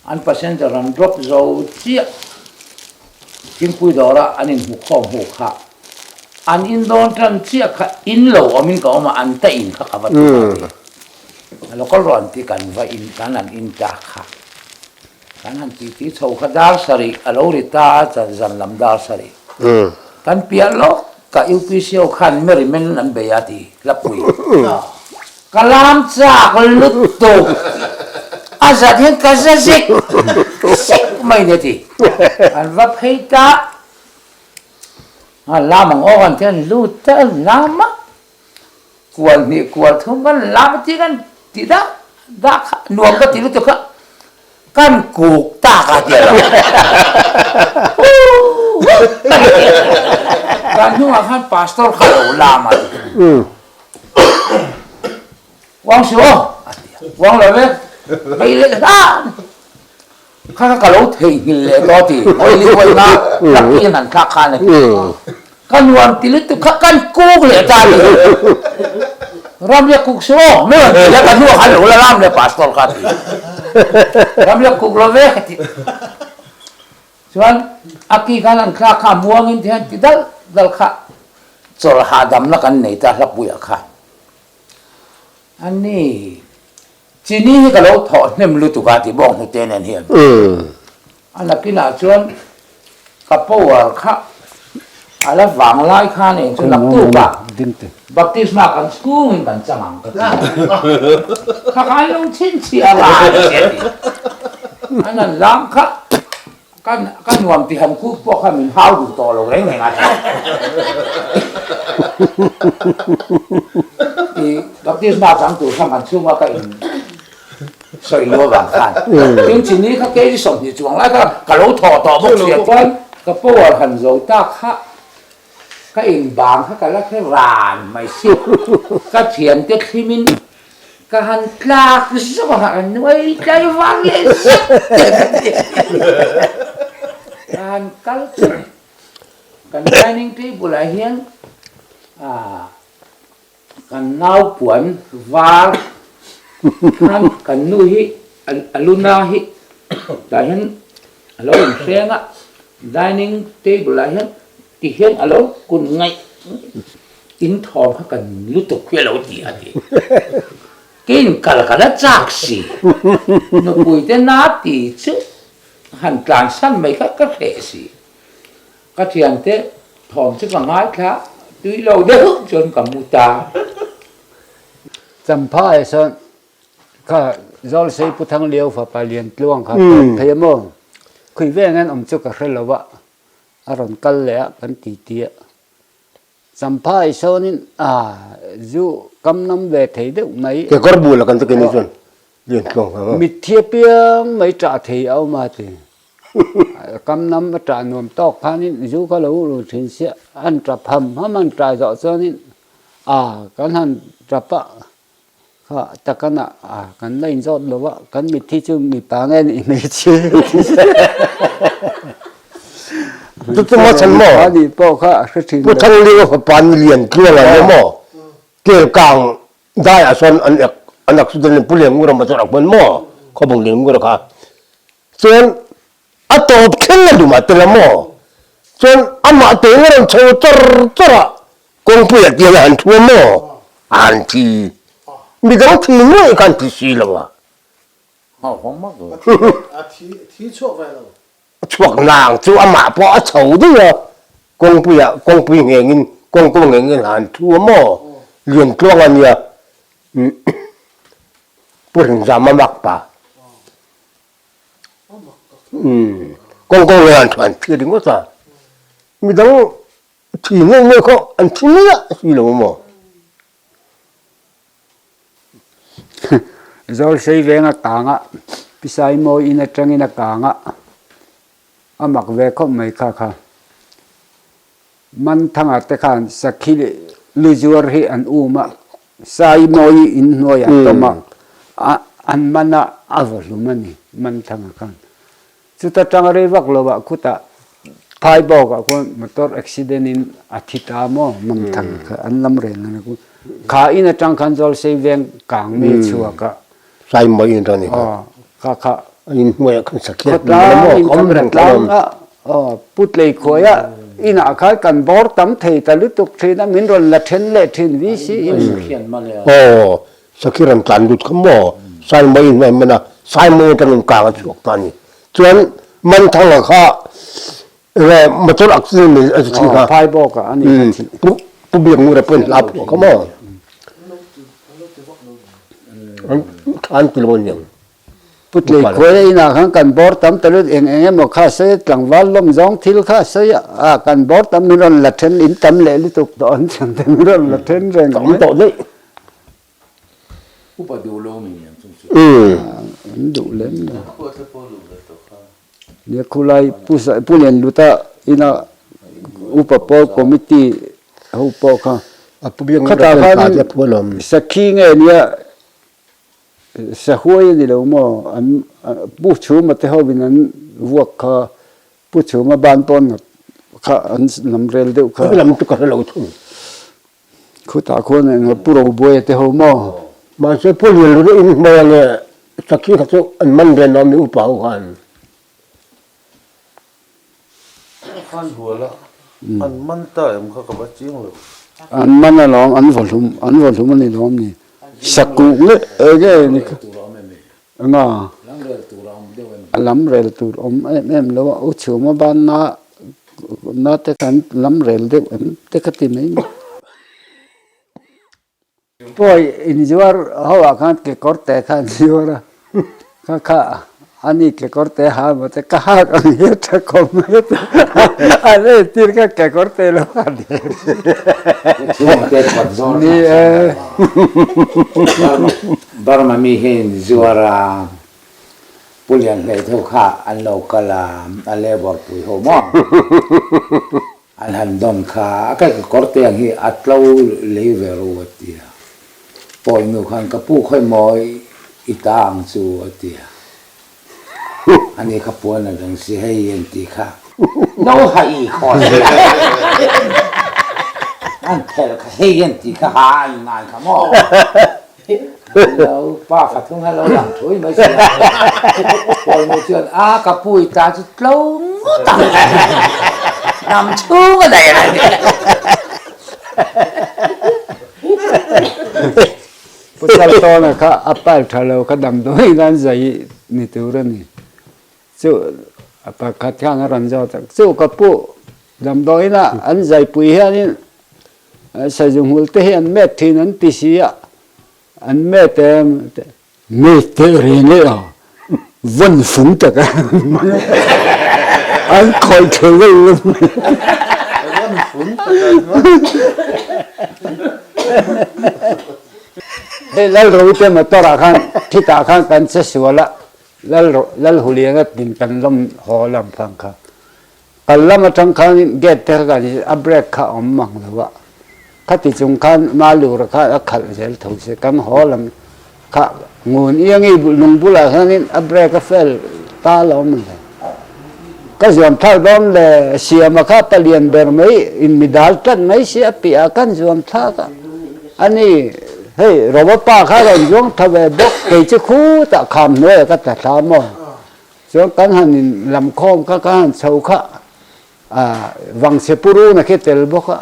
an passenger an drop zo chiah. Thingpui dawra an inhmu khawm hu kha an in dawn tan chiah kha in lo awmin ka awm a, an ta in kha ka va ti ta ti. A lo kal rawh an ti kan va in kan han in ta kha kan han ti ti chho kha dar sarih a lo ri ta a zan lam dar sarih kan piah lawk ka UPC ho khan merriment an bei a ti hlapui ka lam chak lutuk a zat hian ka za zek zek mai ni a ti an va phei ta a lam ang awk an ti an lut ta an lam a Kual hnih kual thum kan lam a ti kan tih dah dah kha nuam ka ti lutuk kha kan kuk tak a ti a lo kan hnungah khan pastor kha lo lam a ti uang si aw a ti a uang lo ve vei leh hlan Kha kha ka lo theihnghilh leh tawh ti hawi li hawi nga rak hi an han thlak khan a ti. Ka nuam ti lutuk kha kan kuk leh ta ti. Ramriak kuk suh aw, mi rawn ti leh ka hnuah khan lo la lam leh pastor kha a ti. Ramriak kuk lo ve ka ti. Chuan a ki khan an thlak kha a muangin ti hian ti dal dal kha chawlh hahdamna kan nei ta hlapuiah khan. A ni. Chini hi ka lo thawh hnem lutuk a ti bawk hnute nen hian. A nakinah chuan ka power kha a la vang lai khan eng chu naktukah baptisma kan chhungin kan chang ang ka ti a. Kha kha an lo chhinchhiah a ral a ti a ti. An han lam kha Ka ka nuam ti han kuk pawh kha min hau duh tawh lo reng reng a ti. I baptisma chang tur kha man chhunga ka in sawi lu avang khan. Tin chini kha kg 20 chuang lai kha ka lo thawh tawh bawk sia chuan ka power han zo tak kha ka in bang kha ka la hre ran mai si. Ka thiante thlimin Ka han tlak zauh a, ka nuai tlai vang leh zauh ka han kal chu kan dining table ah hian ah kan nau puan var khan kan nu hi a luna hi tah hian a lo inhreng a dining table ah hian ti hian a lo kun ngaih In thawm kha kan lutuk hi a lo ti a ti. Keiin kal ka la chak si. Nupui te na ti chu han tlansan mai kha ka hreh si. Ka thiante thawm chu ka ngaithla tui lo deuh chuan ka mu ta. Champha ah sawn kha Zawlsei Pu Thangliau fapa Liantluang kha tawp thei a maw? Khui veng an awm chu ka hre lo a, a rawn kal leh a kan ti ti a. Champhai sawnin a zu kam nam ve thei deuh mai. Kekawr bul a kan chu keini chuan lian tluang nghal a. Mitthi apiang mai ṭah thei a awm a ti. Kam nam a ṭah nuam tawk khanin zu kha lo ru ṭhin sia, an ṭap ham ham an ṭah zawh chuanin. A kan han tap a, kha takan ah a kan la inzawt lo a, kan mitthi chu mipa nge nih hmeichhia Chu chu maw chhan maw? Mipa nih pawh kha a hre thin lo. Pu Thangliu fapa ni lian tluang a ni maw? Kelkang daiah sawn an ek an accident in Pu Lianngura motor a hman maw? Khawbung Lianngura kha. Chuan A tawp thleng a dum a tel a maw? Chuan amah teng a rawn chho chawr chawr a, kawngpuiah tiang a han thu a maw? A han thi. Midang thi nuaih kha an thi si lo a. A thi chhuak ve lo. A chhuak nang chu amah pawh a chho daih a, kawngpuiah kawngpui nghengin kawngkaw nghengin a han thu a maw? Liantluang a nia. Pu Rinzama mak pa. Kawng kawng leh an an thi ringawt a, midang thi ngei ngei khaw an thi miah si lo maw? Zawlsei veng a kang a, Pisai mawi in atangin a kang a, a mak ve khawp mai kha kha. Manthanga te khan Sakhi leh Luzuar hi an um a, Sai mawi in hnuaiah tawm a, an man a, a vaw hlum a ni Manthanga khan. Chuta tang rei vak lovah khutah Phaibawkah khuan motor accident in a thi ta maw Manthanga kha an lam reng a ni. Kha in atang khan Zawlsei veng kang mi chhuak a. Sai mawi in ran i kha. Kha kha. In hnuaiah khan sakhiat Khawtlang in kan ra tlang a, Putlei khuaia inah khan kan bawr tam thei ta lutuk thin a, min rawn la then leh thin VC in. Aw, sakhi rawn tlan lut kha maw, Sai mawi in hnuai hman a, Sai mawi atangin kang a chhuak ta a ni. Chuan Manthanga kha Enge motor accident mai a thi kha. Phai bawk a ani kha thi. Pu Pu Biakngura pawhin hla phuah kha maw. An ti lo aniang. Pu Tlei khuai a inah khan kan bawr tam ta lut eng eng emaw kha sawi a tlangval lawm zawng thil kha sawi a kan bawr tam min rawn la then in tam leh lutuk tawh an thiam te min rawn la then reng mai. Tam tawh daih. Upa duh lo mi niang chung chu. An duh lem lo. Nia khulai Pu Pu Lianluta ina upa pawl committee ho pawh kha khatah khan sakhi nge nia sahuai a ni lo maw an Pu Chhuma te hovin an vuak kha Pu Chhuma ban pawn kha an lam rel deuh kha. Lam chu ka hre lo thung. Khutah khuan eng Pu Robuaia te ho maw? Mahse Pu Lianluna in hmai ang e, sakhi kha chu an man ve nuam i upa ho khan. Khan hual a, an man ta em kha ka va chiang lo. An man alawm, an vaw hlum, an vaw hlum a ni lawm ni. Sakuh nge enge ni kha. Enga? A lam rel tur awm em em lo a, u chhuma ban na na te khan lam rel deuh em te ka ti mai mai. Pawi inzuar ho ah khan kekawr te kha an zuar a, kha kha ani kekawr te ha maw te ka hak ang hi a tha khawp mai a ti a, an entir kha kekawr te lo ha der. Ni e. Burma mi hian zuar a, Pu Lianhlei deuh kha an lo kal a, a labour pui ho maw? An han dawn kha, a kai ka kawr te ang hi a tlo lei ve ru a ti a. Pawi nu khan ka pu khawi maw i ta ang chu a ti a. Ani kha puan a veng si hei an ti kha. No ha i khaw a ti a. An phelh kha hei an ti kha ha a ingai kha maw? Lo pa fathung kha lo lang thui mai si a. Pawlnu chuan a ka pu i ta chu tlo ngawt ang hnam chhung a daih a ni. Pu Chaltawna kha a pal tha lo kha damdawi nan zai ni tur a ni. Chu pakhat khan a rawn zawt a, chu ka pu damdawiin a an zaipui hianin Sazu hmul te hi an met thin an ti si a, an met em met teh reng e a, vawn fung tak a an khawih thei vel lo mai. Vawn fung tak an man. Hei Lalrote motor ah khan thitah khan kan che sual a, Lalhuliana tin kan lawm haw lam phang kha. Kal lam atang khan gate te kha kan a brake kha a awm mang lo a. Khati chung khan Malura khan a khalh zel tho se kan haw lam kha ngun iangi lung bulah hianin a brake a fail ta lo awm le. Ka zuam thlak dawn le Siama kha palian ber mai in mi dal tlat mai si a piah ah kan zuam thlak a. Ani hei Roba pa kha rawn zuang tha ve bawk kei chu khutah kham hnuaiah ka tla thla maw. Chuan kan han in lam khawm kha kan han chho kha Vangchhe Purun a khi tel bawk a,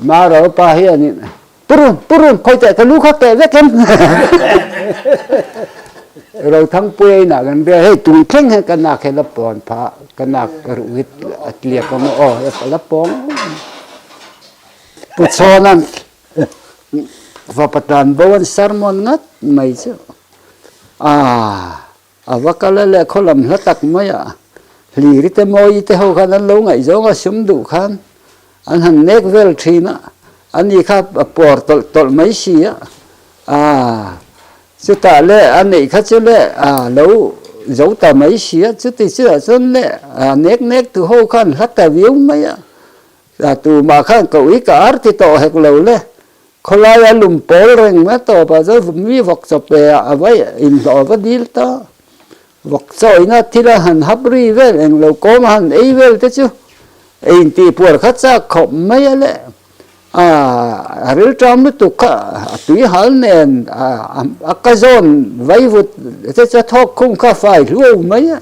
Maro pa hianin Purun, Purun, khawi teh ka lu kha keh vek em? Rothangpuia inah kan bia hei tun thleng hian ka nak hi la pawn phah, ka nak ruh hi a tliak ang aw, a la pawng. Pu Chhawna'n Vapatan bo an sermon ngat mai chu a. A va kal a leh khaw lam hla tak mai a, Hliri te Mawii te ho khan an lo ngaihzawng a sum duh khan an han nek vel thin a, ani kha a puar tawlh tawlh mai si a, aaa chutah leh a neih kha chu leh a lo zo ta mai si a, chuti chiah chuan leh a nek nek tu ho khan hla ta viau mai a, a tumah khan koh i ka ar ti tawh hek lo le. Khawlai a lum pawl reng mai tawp a, chuan mi vawk chaw pe ah a va inhlawh a va dil ta. Vawk chawina thil a han hap ri vel eng lo kawm a han ei vel te chu ei intih puar kha chak khawp mai a le. A rilṭam lutuk kha a tui hal nen a ka zawn vaivut te chu a thawk khum kha fai hluau mai a.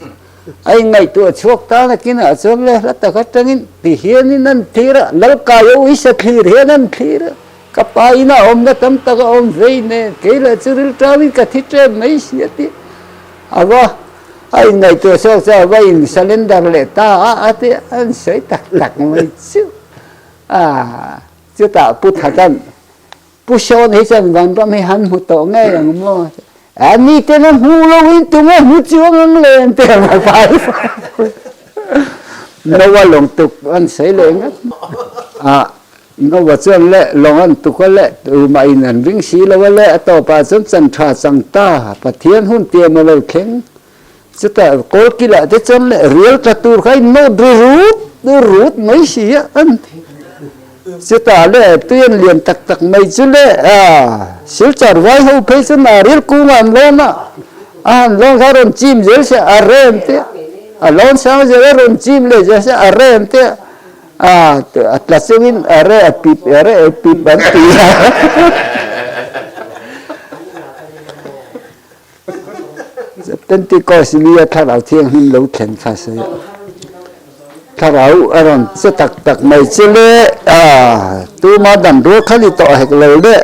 A inngaihtuah chhuak ta nakinah chuan le hla tak atangin ti hianin an thlir a, Lalkai a uisa thlir hian an thlir a, ka pa ina awmna tam tak a awm vei nen, kei lah chu rilṭauin ka thi ṭem mai si a ti. A va a inngaihtuah chhuak chuan a va in surrender leh ta a, a ti a, an sawi tak tak mai chu. A chutah Pu Thatan Pu Sean hi chuan vanram hi han hmu tawh ngei ang maw? A ni ten a hmuh lo in tunge hmu chuang ang le an ti ang a pai Noah lawng tuk an sawi leh ngat a Noah chuan le lawng an tuk a le tumah in an ring si lo a le a tawpah chuan chan tha chang ta Pathian hun tiam a lo thleng chutah kawl kilah te chuan le rial tla tur kha in nawt ri rut rut mai si a an ti. Chutah le tui an lian tak tak mai chu le Silchar vai ho phei chu Naril kung ah an lawn a, a han lawn kha a rawn chim zel sia a rem te a lawn sang zel a rawn chim leh zel sia a rem te a tla chungin a re a pip a re a pip an ti a. Pentecost ni a thlarau thianghlim lo thlen kha sawi a. Thlarau a rawn che tak tak mai che le tuma dam rual kha ni tawh hek lo le.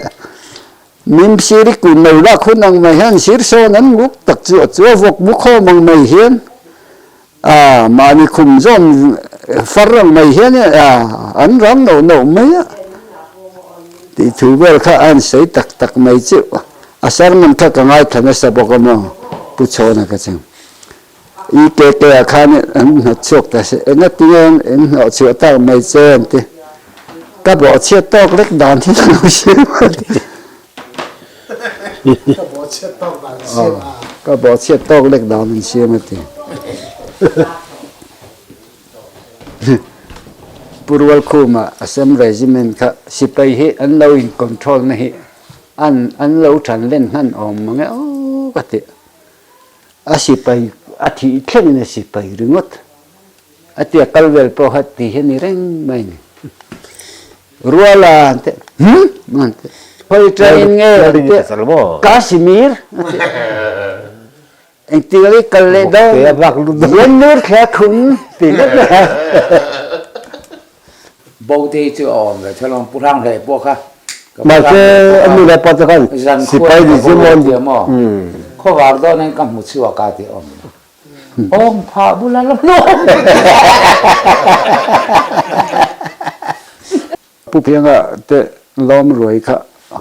Mim sir i kun lo lak hun ang mai hian sir sawn an nguk tak chu a chu a vawk mu khawm ang mai hian mahni khum zawn far ang mai hian an ram noh noh mai a tih thu vel kha a han sawi tak tak mai chu a sermon kha ka ngaithla nasa bawk a maw Pu Chhawna ka chu i ke ke ah khan an hnawt chhuak ta se enga tinge an hnawh chhuah tak mai che an ti ka bawhchhiat tawk lek dan hi ka lo hria a ti. Ka bawhchhiat tawk dan an siam a. Ka bawhchhiat tawk lek dan an siam a ti. Pu Rualkhuma Assam Regiment kha sipai hi an lo in control na hi an an lo than len hman awm mang e aw ka ti. A sipai a thih thlengin a sipai ringawt. A tia kal vel pawh kha ti hi a ni reng mai ni. Ruala an ti hm an ti. Hawi tangin nge an ti Kashmir a ti. Engtik a i kal leh dawn Lian Nur thla khum ti ngawt mai a. Bote chu a awm ve thelawm Pu Hrang Hlei pawh kha. Mahse a nu leh pa te khan sipai ni chu maw. Khawvar dawn in ka hmu chhuak a ti awm. Awm phah bula lo lawm. Pu Pianga te lawm ruai kha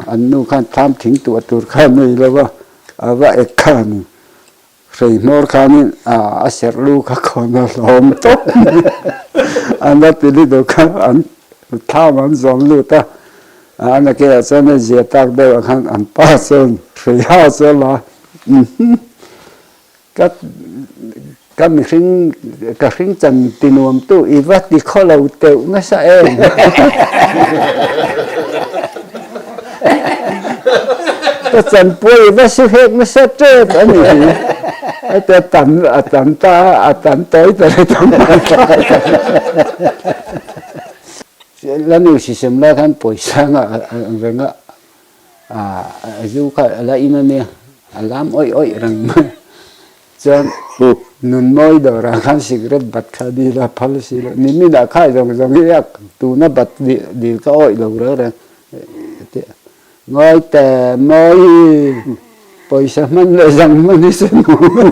an nu khan thlam thing tuah tur kha nei lo va, a va ek khan hrei hmawr khanin a serh lu kha khawn a hlawm tawp mai. An va ti lutuk kha an thlam an zawm lut a, an a keah chuan a zia tak deuh ah khan an pa chuan hrei ha chu a la Ka ka mihring ka hring chan ti nuam tu i va ti khaw lo teuh nasa em. Ka chanpuai i va si hlek nasa tep a ni hi. A ti a tam a tam ta a tam tawi ta le tam ta. La nu sisem lai khan pawisa nga ang reng a a zu kha a la in a nia a lam awih awih reng mai. Chuan nun mawi dawrah khan cigarette bat kha dil a phal si lo. Niminah khai zawng zawng hi a tuna bat dil ka awih lo reng reng tih a. Ngawi teh mawi pawisa hman leh zang hman hi chu nuam.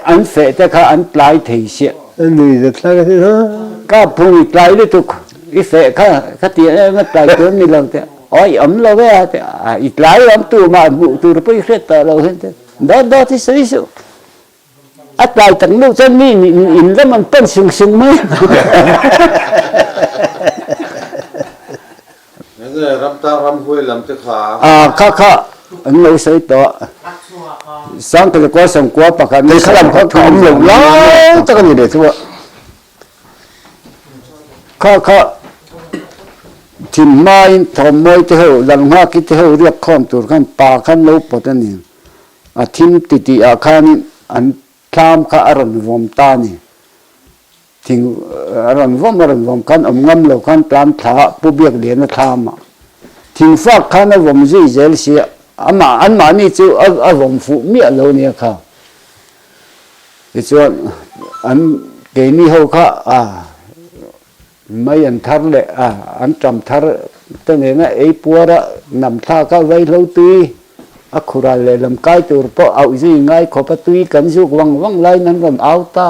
An feh te kha an tlai thei siah. A nui zet thlak a ni ha. Ka phung i tlai lutuk i feh kha ka ti em a tlai tur ni lo te awi awm lo e a ti a i tlai awm tu mah hmuh tur pawh i hriat tawh lo hian te dawt dawt hi sawi suh a tlai tak meuh chuan mi in lam an pan sung sung mai. Enge ramtang ramhuai lam te kha? A kha kha an lo sawi tawh. Sangkhalikua sawmkua pakhat ni kha lam kha ka awm lo lai tak a ni leh chu a. Kha kha thim hmain thawmmawi te ho Lalnghaki te ho riak khawm tur khan pa khan lo pawt a ni. A thim titih ah khanin an thlam kha a rawn vawm ta a ni. Thing a rawn vawm a rawn vawm khan awm ngam lo khan tlan thla Pu Biakliana thlam ah thing fak khan a vawm zui zel si a, amah anmahni chu a vawm fuh miah lo nia kha. Tichuan an keini ho kha a mai an thar leh a an tam thar te nena ei puar a nam thlak a vaihlo tui a khural lehlam kai tur pawh auh zui ngai khawp a tui kan zuk vang vang laiin an rawn au ta.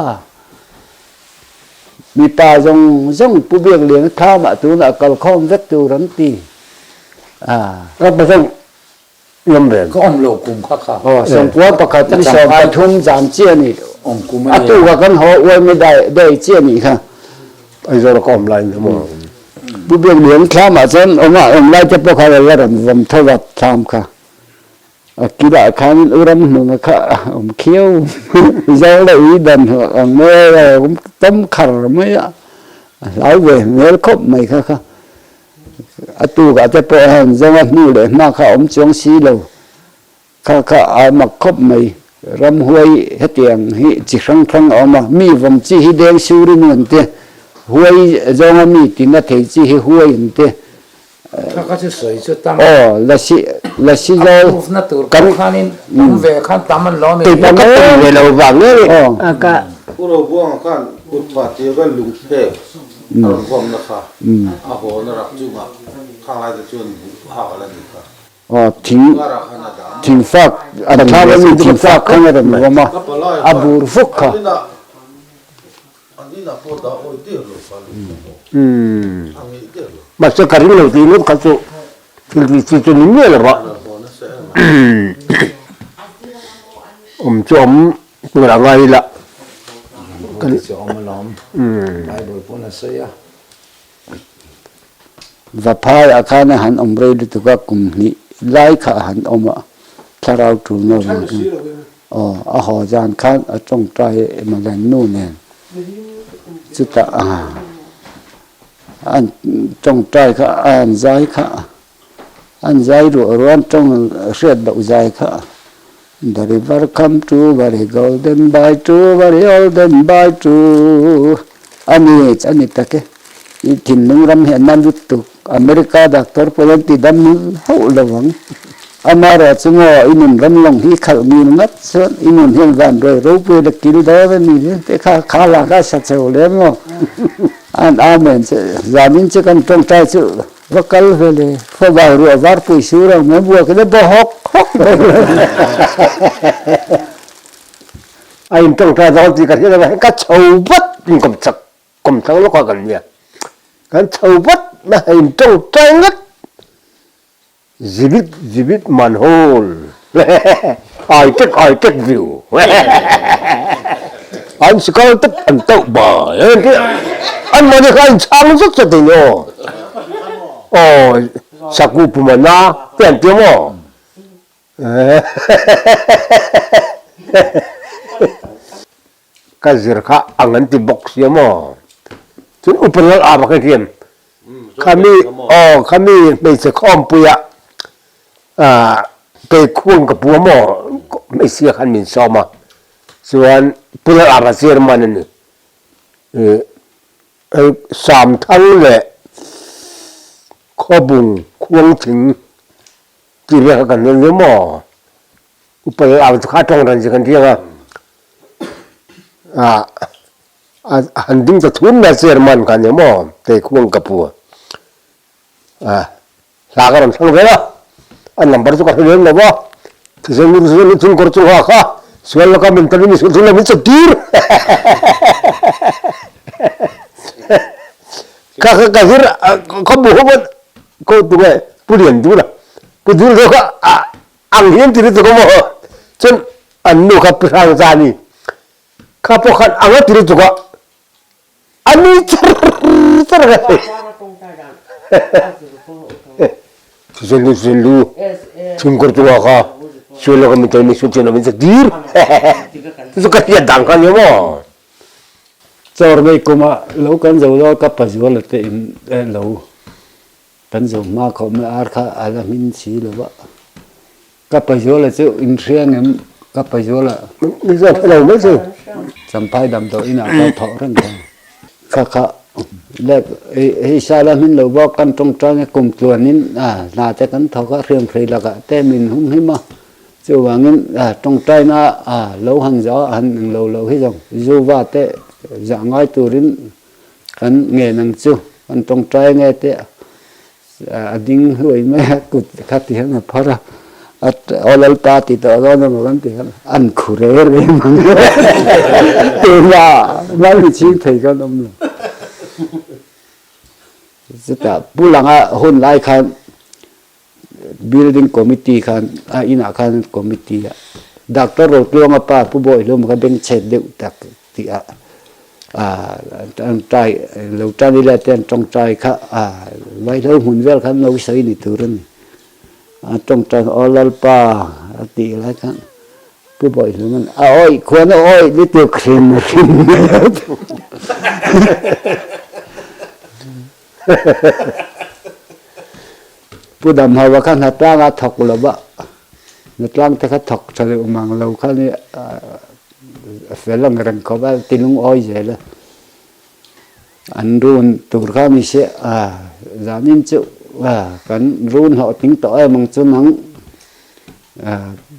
Mipa zawng zawng Pu Biakliana thlamah tunah kalkhawm vek tur an ti a. Ka pasal ngam vel. Ka awm lo kum kha kha. Aw, sawmkua pakhat ni sawm pathum zan chiah a ni. Awm kum a ni. A tuka kan haw uaimi dai dai chiah a nih kha. Aizawl ka awm lai ni maw. Pu Biakliana thlamah chuan awm a, awm lai te pawh kha la rawn vawm tho a thlam kha. A kilah khanin u ram hnunga kha a awm khiau. Zo leh ui dan ang mai a awm tam khar mai a, a hlau ve hmel khawp mai kha kha. A tukah te pawh hian zawnga hnu leh hma kha a awm chuang si lo. Kha kha a mak khawp mai. Ramhuai hetiang hi chi hrang hrang a awm a, mi vawm chi hi deng surin an ti, huai zawnga mi tina thei chi hi huai an ti. Thla kha chu sawi chu tam. Aw, lasi, lasi A zawl. proof na tur Kan pawh khanin awm ve khan tam an lo ni. Kei pawh ka tum ve lo vang nge ni. Aw. A ka. Pu Robuanga khan kut phah tir vel lungphek a rawn vawmna kha a haw na rak chungah khang lai te chuan buh hak a la ni kha. Aw, thing, Karah khan a dah. thingfak, an thlam a mi thingfak khan a rawn vawm a, Ka palai a khan bur fuk kha. an inah An inah pawh dah awi der lo kha lung pawh a ngeih der lo. Mahse ka ring lo tih ngawt kha chu thil tih chi chu ni miah lo va. Awm chu awm tur a ngai ila. Kan chu awm alawm. Bible pawn a sawi a. Vaphai ah khan a han awm rei lutuk a, kum hnih lai kha a han awm a, thlarau tulna vang khan aw a haw zan khan a tawngtai emaw nu nen chutah an tawngtai kha a an zai kha an zai ruah ruah an tawng hriat loh zai kha the river come to very golden by to very olden by to a ni a ni tak e i thinlung ram hi a na lutuk America doctor pawh hian ti dam hauh lo ang amaherawh chu maw i nun ram lawng hi khalh ngil ngat chuan i nun hian van ruai ropui la kil dawn a ni te kha kha lah kha sa chho lem maw an amen chu zanin chu kan tawngtai chu Va kal ve le, favai ruah var pui sur ang mai buak in a ba hawk hawk mai. A in tawngtai dawn tih ka hriat avang hian ka chho vat in kawm chak kawm thlang lawk a kan nia. Kan chho vat na a in tawngtai ngat zibit zibit manhole ai tek ai tek view an sikal tek an tauh bai an ti an mahni kha a inchhang zet zet in aw aw saku pumana te an ti maw ka zir kha ang an ti bawk sia maw? Chuan upa lal ava kha hian khami aw khami hmeichhe khawmpuia ah kei khuang ka pu a maw hmeichhia khan min sawm a chuan Pu Lal Ava chairman a ni ih hei Samthang leh Khawbung Khuangthing tih vel kha kan rawn nia maw Upa Lal Ava chu kha tawng ran zia kan riang a ah. A han ding ta thum mai chairman kha nia maw kei khuang ka pu a hla ka rawn thlang vel a a number chu ka hre lem lo va thisen ngur chu lu thung kawr chung ha kha sual laka min tan in sual thung lo min chawt tir kha kha ka zir khaw bu ho ko tu nge pu lian dur a pu dur zo kha ang hian ti lutuk a maw chuan an nu kha pu hrang za ni Kha pawh khan ang a ti lutuk a, a nui char char a ka Thisen lu thisen lu chhungkawr chungah kha sual lo ka min taimi sual chian lo min chak dir chu ka hriat dan kha nia maw. Chawr nei kumah lo kan zo dawn ka pazuala te in lo kan zo hma khawp mai ar kha a la hmin si lo va. Ka pazuala chu in hria ngem ka pazuala. Ni zawk hre lo mai chu. Champhai damdawi inah ka thawh reng kha. Kha kha lek hei sala hmin lo bawk kan tawngtaina kum tluanin hna te kan thawk a hriamhrei lakah te min hum him a chuvangin tawngtaina lo han zah a han eng lo lo hi zawng zuva te zah ngai turin kan ngen ang chu kan tawngtai nge te A ding hluai mai a, kut kha ti hian a phar a, a aw Lalpa ti tawh dawn emaw kan ti khan an khu re re mang tuna mal mi chhing thei khan awm lo. Chutah Pu Langa hun lai khan building committee khan a inah khan committee a Doctor Rotluanga pa Pu Bawihlawma kha bengchhet deuh tak tih ah an tai lo tan ila te an tawngtai kha vaihlo hmun vel khan lo sawi ni tur a ni a tawngtai aw Lalpa a tih lai khan Pu Bawihlum an a awih khuan a awih lutuk hrim hrim mai a Pu Damhauva kha hnatlang a thawk lo va hnatlang te kha thawk tha deuh mang lo kha ni a fel ang reng khawp a ti lungawi zel a an run tur kha ni se a zanin chu kan run hlawh tling tawh em ang chu nang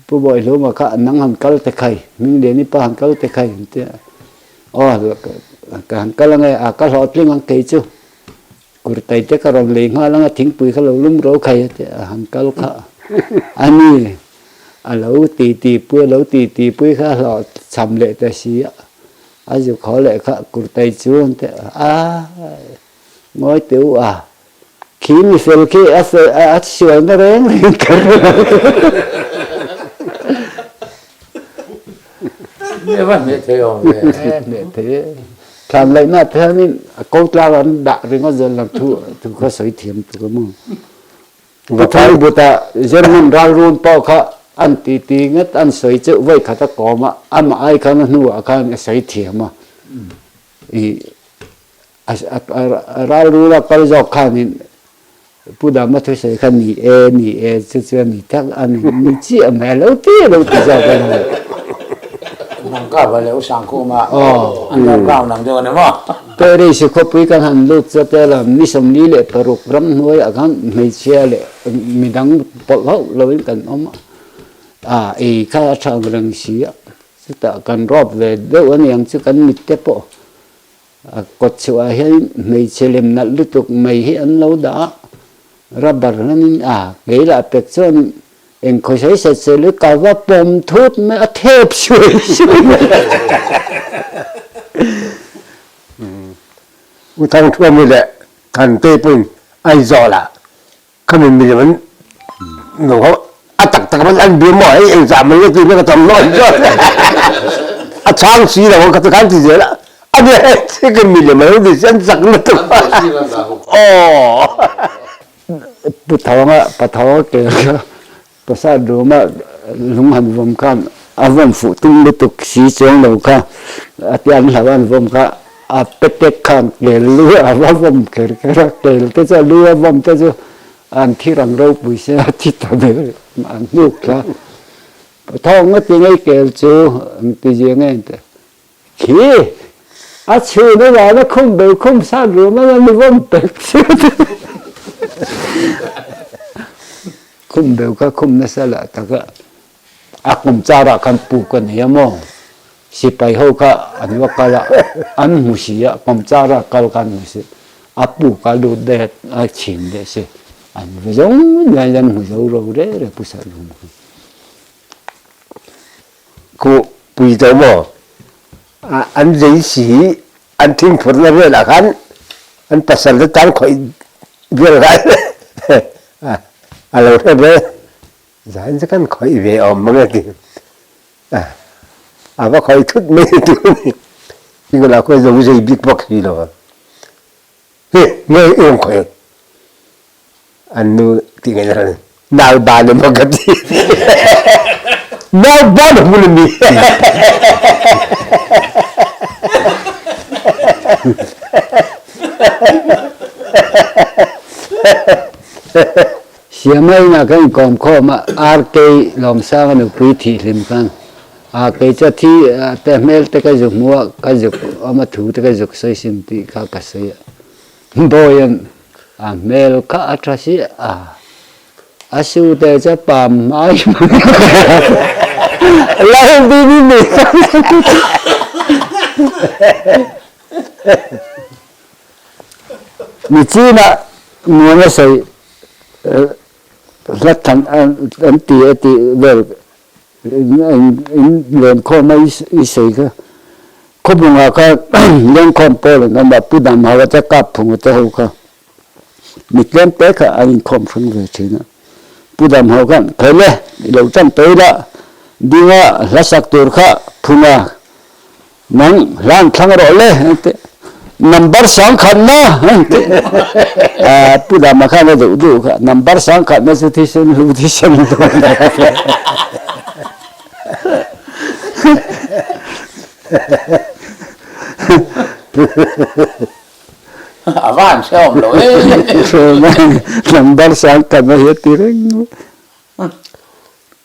Pu Bawihluma kha nang han kal te khai Hmingliani pa han kal te khai an ti a aw ka han kal ange a ka hlawh tling ang kei chu Kurtai te ka rawn lei nghal anga thingpui kha lo lum ro khai a ti a han kal kha a ni a lo ti ti pui a lo ti ti pui kha a hlawh cham leh ta si a a zuk haw leh kha kurtai chu an ti a ngawi teh u a khi mi fel khi a fel a sual na reng reng ka ring Nge va hneh thei awm ve. Hneh thei e. Thlan laihna te hianin a ko tlang an dah ringawt zel lo thu thu kha sawi thiam tuk a maw. Pathum buta German ralrun pawh kha an ti ti ngat an sawi cheuh vawi khat a kawm a, amah ai khan a hnuah khan a sawi thiam a. I a ralrul a kal zawk khanin Pu Dama thusawi kha ni e, ni e chu chu a ni tak a ni, ni chiah mai a lo ti a lo ti zawk a ni. Nang ka va leh u Sangkhuma underground ang deuh a ni maw? Paris khawpui kan han lut chu te lam ni 46 ram hnuaiah khan hmeichhia leh midang pawlh hauh loin kan awm a, a ei kha a tha ang reng si a, chutah kan rawp ve deuh a niang chu kan mit te pawh. A kawt chhuah hian hmeichhe lem nalh lutuk mai hi an lo dah a, rubber hlanin a kei lah pek chuan eng khawi sawi set sel hi ka va pawm thut mai a thep suai suai mai. U Thangthuami leh Thantei pawhin Aizawlah Khami mi man no ho a tak tak man an bia maw hei eng zah mai ti ka tam nawn chuan a chhang si lo ka ti khan ti zel a a bia hei ka mi le mai ti an chak na tu aw Pu Thawnga Pa Thawnga ke kha Pasal Duma lung han vawm khan. A vawm fuh tum lutuk si chuang lo kha a ti an hlauh an vawm kha a petek khan kel lu a va vawm kher kher a, kel te chu a lu a vawm te chu an thi rang ropui se a thi ta ber an hnuk thla. Thawng nga ti ngei kel chu an ti zia nge an ti. Khi a chhun a van a khum bel khum san rum a ni vawm pek chu. Khum bel kha khum nasa lah tak a. A kum char ah khan puk a nei a maw? Sipai ho kha an va kal a, an hmu si a, kum char ah kal kha an hmu si. A puk a lut daih a, a chhin daih si. An va zawng zawng an hmu zo ro re re pu Sah Lung kha. Ku pui to maw? An zei si, an thingphurna velah khan an pasal te tan khawih vel kha a lo hre ve. Zain chu kan khawih ve awm mang e ti. A va khawih thut mai tu ni. Tingala khuai zo zei bik bawk si lo. Hi nge i rawn khawih an nu ti ngai ran nau ban emaw ka ti. Nau ban hmun mi. Siama inah ka inkawm khawm a, RK Lawmsanga nupui thih hlim khan a kei chu a thi te hmel te ka zuk hmu a, ka zuk awm a thu te ka zuk sawi sim tih kha ka sawi a. Bawian a hmel kha a tha si a, a su te chu a pam hmai Lalbini Nichinah Muana sawi hla than an ti a tih vel in lenkhawm a i sawi kha khawbungah kha lenkhawm pawl an awm a Pu Damhauha te Kapphunga te ho kha mi tlem te kha an inkhawm hrang ve thin a Pu Damhauha khan Khaile i lo tan tawh ila dinga hla sak tur kha phunga Nang hlan thlang rawh le an ti. Number sangkhatna an ti. Pu Dama khan a duh duh kha number sangkhatna chu thisen hlu thisen hlu. A va han hrehawm lo e. Number sangkhatna hi a ti reng.